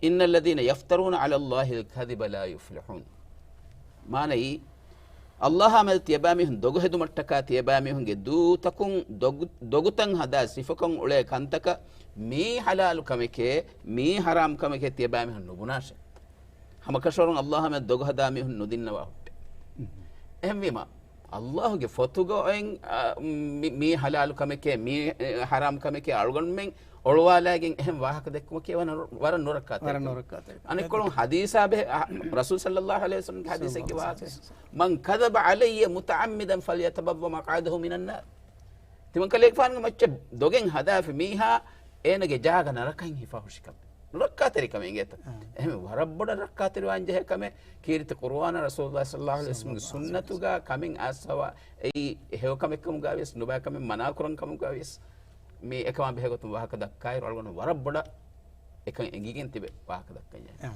إِنَّ الَّذِينَ يَفْتَرُونَ عَلَى اللَّهِ الْكَذِبَ لَا يُفْلِحُونَ. މާނައީ، އައްލާހާ މެދު ތިޔަބައިމީހުން ދޮގު ހެދުމަށްޓަކާ ތިޔަބައިމީހުންގެ ދޫތަކުން ދޮގު، ދޮގުތައް ހަދާ ސިފަކޮށް އުޅޭ ކަންތަކަށް މީ ޙަލާލު ކަމެކޭ، މީ ޙަރާމް ކަމެކޭ ތިޔަބައިމީހުން ނުބުނާށޭ. ހަމަކަށަވަރުން އައްލާހު ހަމަ ދޮގު ހަދާ މީހުން ނުދިންނަވާ ހުއްޓޭ. އެހެންވީމަ، އައްލާހުގެ ފޮތުގައި މި، މީ ހަލާލު ކަމެކޭ، މީ ހަރާމް ކަމެކޭ އަޅުގަނޑުމެން އޮޅުވާލައިގެން އެހެން ވާހަކަ ދެއްކުމަކީ ވަރަށް ނުރައްކާތެރި ވަރަށް ކަމެއް. ނުރައްކާތެރި ކަމެއް. އަނެއްކޮޅުން ޙަދީޘާ ބެހޭ، އަ، ރަސޫލު ޞައްލައްލާހު ޢަލައިހި ވަސައްލަމްގެ ޙަދީޘެއްގެ ވާހަކަ، "من كذب علي متعمدا فليتبوأ مقعده من النار." ތިމަންކަލޭގެފާނުގެ މައްޗަށް ދޮގެއް ހަދާފި މީހާ އޭނަގެ ޖާގަ ނަރަކައިން ހިފާ ހުށިކަމެއް. ނުރައްކާތެރި ކަމެއް އިނގޭތަ؟ އާ. އެހެން ވަރަށް ބޮޑަށް ރައްކާތެރިވާން ޖެހޭ ކަމެއް ކީރިތި ޤުރުއާނާ ރަސޫލުﷲ ޞައްލައްލާހު ޢަލައިހި ވަސައްލަމްގެ ސުންނަތުގަ ކަމެއް އައްސަވާ އެއީ ހެޔޮ ކަމެއް ކަމުގަ ވިޔަސް، ނުބައި ކަމެއް މަނާ ކުރަން ކަމުގަ ވިޔަސް، މި އެކަމާ ބެހޭ ގޮތުން ވާހަކަ ދައްކާއިރު އަޅުގަނޑު ވަރަށް ބޮޑަށް އެކަން އެނގިގެން ތިބެ ވާހަކަ ދައްކަންޏާ. އާ.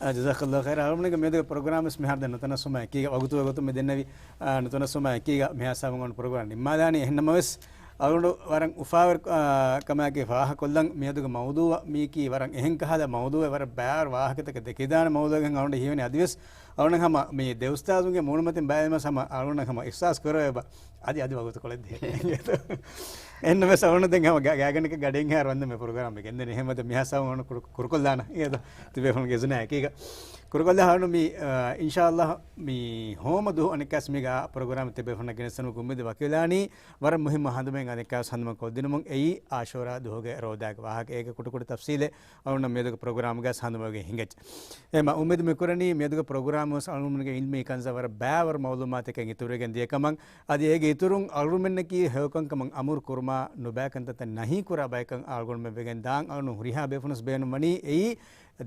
އާ، ޖަޒާކައްލާހު ޚައިރާ. އަޅުގަނޑުގެ މިއަދުގެ ޕްރޮގްރާމް ވެސް މިހާރު ދެން ނުތަނައްސުމާ އެކީގަ، ވަގުތުގެ ގޮތުން މި ދެންނެވި، އާ، ނުތަނައްސުމާ އެކީގަ މިހާ ސާބަން އޮން ޕްރޮގްރާމް ނިންމާލާނީ. އެހެންނަމަވެސް، އަޅުގަނޑު ވަރަށް އުފާވެރި، އާ، ކަމާއެކީ ފާހަގަކޮށްލަން މިއަދުގެ މައުޟޫޢަށް މީކީ ވަރަށް އެހެން ކަހަލަ މައުޟޫޢެއް، ވަރަށް ބައިވަރު ވާހަކަތަކެއް ދެކިދާނެ މައުޟޫޢެއް އަޅުގަނޑަށް ހީވަނީ. އަދިވެސް އަޅުގަނޑު ހަމަ މި ދެ އުސްތާޒުންގެ މޫނުމަތިން ބައިވެމަސް ހަމަ އަޅުގަނޑު ހަމަ އިޙްސާސް ކުރެވޭ ބަ، އަދި، އަދި ވަގުތު ކޮޅެއް ދޭ. އެހެންނަމަވެސް އަޅުގަނޑު ދެން ހަމަ ގާ-، ގާތްގަނޑަކަށް ގަޑިއެއްހާއިރު ވަންދެން މި ޕްރޮގްރާމް ގެންދެނީ. އެހެންވީމަ މިހާ ސާބަން ކުރު-، ކުރުކޮށްލާނަން. އޭ ދޯ، ތިބޭފުޅުންގެ އިޒުނާ އެކީގަ ކުރުކޮށްލާ ހަނު މި، އާ، އިންޝާﷲ މި ހޯމަ ދުވަހު އަނެއްކާސް މީގަ ޕްރޮގްރާމް ތިބޭފުޅުންނަށް ގެނެސްދިނުމުގެ އުއްމީދު ވަކިވެލާނީ. ވަރަށް މުހިއްމު ހަނދުމެއް އަނެއްކާސް ހަނދުމަ ކޮށްދިނުމުން. އެއީ އާޝޫރާ ދުވަހުގެ ރޯދާގެ ވާހަކަ. އޭގެ ކުޑަކުޑަ ތަފްސީލެއް އަޅުގަނޑަށް މިއަދުގެ ޕްރޮގްރާމްގަ ހަނދުމަވެގެން ހިނގައްޖެ. އެހެންވީމަ އުއްމީދު މި ކުރަނީ މިއަދުގެ ޕްރޮގްރާމް ވެސް އަޅުގަނޑުމެންގެ ޢިލްމީ ކަންޒަށް ވަރަށް ބައިވަރު މަޢުލޫމާތެއް އިތުރުވެގެން ދިޔަ ކަމަށް، އަދި އޭގެ އިތުރުން އަޅުގަނޑުމެންނަކީ ހެޔޮކަންކަމަށް އަމުރު ކުރުމާ ނުބައި ކަންތައްތައް ނަހީ ކުރާ ބަޔަކަށް އަޅުގަނޑުމެން ވެގެން ދާން. އަޅުގަނޑު ހުރިހާ ބޭފުޅުންވެސް ބޭނުންވަނީ އެއީ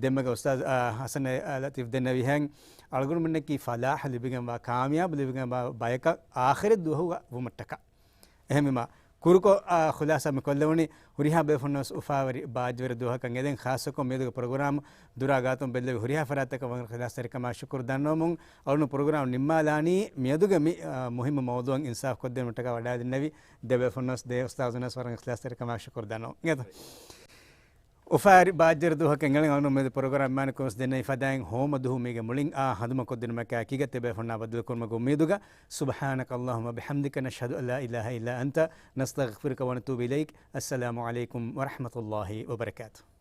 ދެންމެގަ އުސްތާޛް، އާ، ޙަސަން، އާ، ލަތީފް ދެންނެވިހެން އަޅުގަނޑުމެންނަކީ ފަލާޙަ ލިބިގެންވާ، ކާމިޔާބު ލިބިގެންވާ ބަޔަކަށް އާޚިރަތް ދުވަހުގަ ވުމަށްޓަކާ. އެހެންވީމަ، ކުރުކޮށް، އާ، ޚުލާޞާ މި ކޮށްލެވުނީ ހުރިހާ ބޭފުޅުންނަށް ވެސް އުފާވެރި ބާއްޖަވެރި ދުވަހަކަށް އެދެން. ޚާއްޞަކޮށް މިއަދުގެ ޕްރޮގްރާމް ދުރާ ގާތުން ބެއްލެވި ހުރިހާ ފަރާތްތަކަށް ވަރަށް އިޚްލާޞްތެރިކަމާ ޝުކުރު ދަންނަވަމުން، އަޅުގަނޑު ޕްރޮގްރާމް ނިންމާލާނީ މިއަދުގެ މި، އާ، މުހިއްމު މައުޟޫޢަށް އިންސާފް ކޮށްދިނުމަށްޓަކާ ވަޑައިދެންނެވި ދެ ބޭފުޅުންނަށް ވެސް، ދެ އުސްތާޛުންނަށް ވެސް ވަރަށް އިޚްލާޞްތެރިކަމާ ޝުކުރު ދަންނަވަމުން. އުފާވެރި ބާއްޖަވެރި ދުވަހަކަށް އެނގޭނެ. އަޅުގަނޑު މިއަދު ޕްރޮގްރާމް އިމާން ކުރުމަށް ދެންނެވި ފަދައިން ހޯމަ ދުވަހު މީގެ މުޅިން އާ ހަނދުމަ ކޮށްދިނުމަކާ އެކީގަ ތިބޭފުޅުންނާ ބައްދަލުކުރުމުގެ އުއްމީދުގަ، سبحانك اللهم وبحمدك، نشهد أن لا إله إلا أنت، نستغفرك ونتوب إليك. السلام عليكم ورحمة الله وبركاته.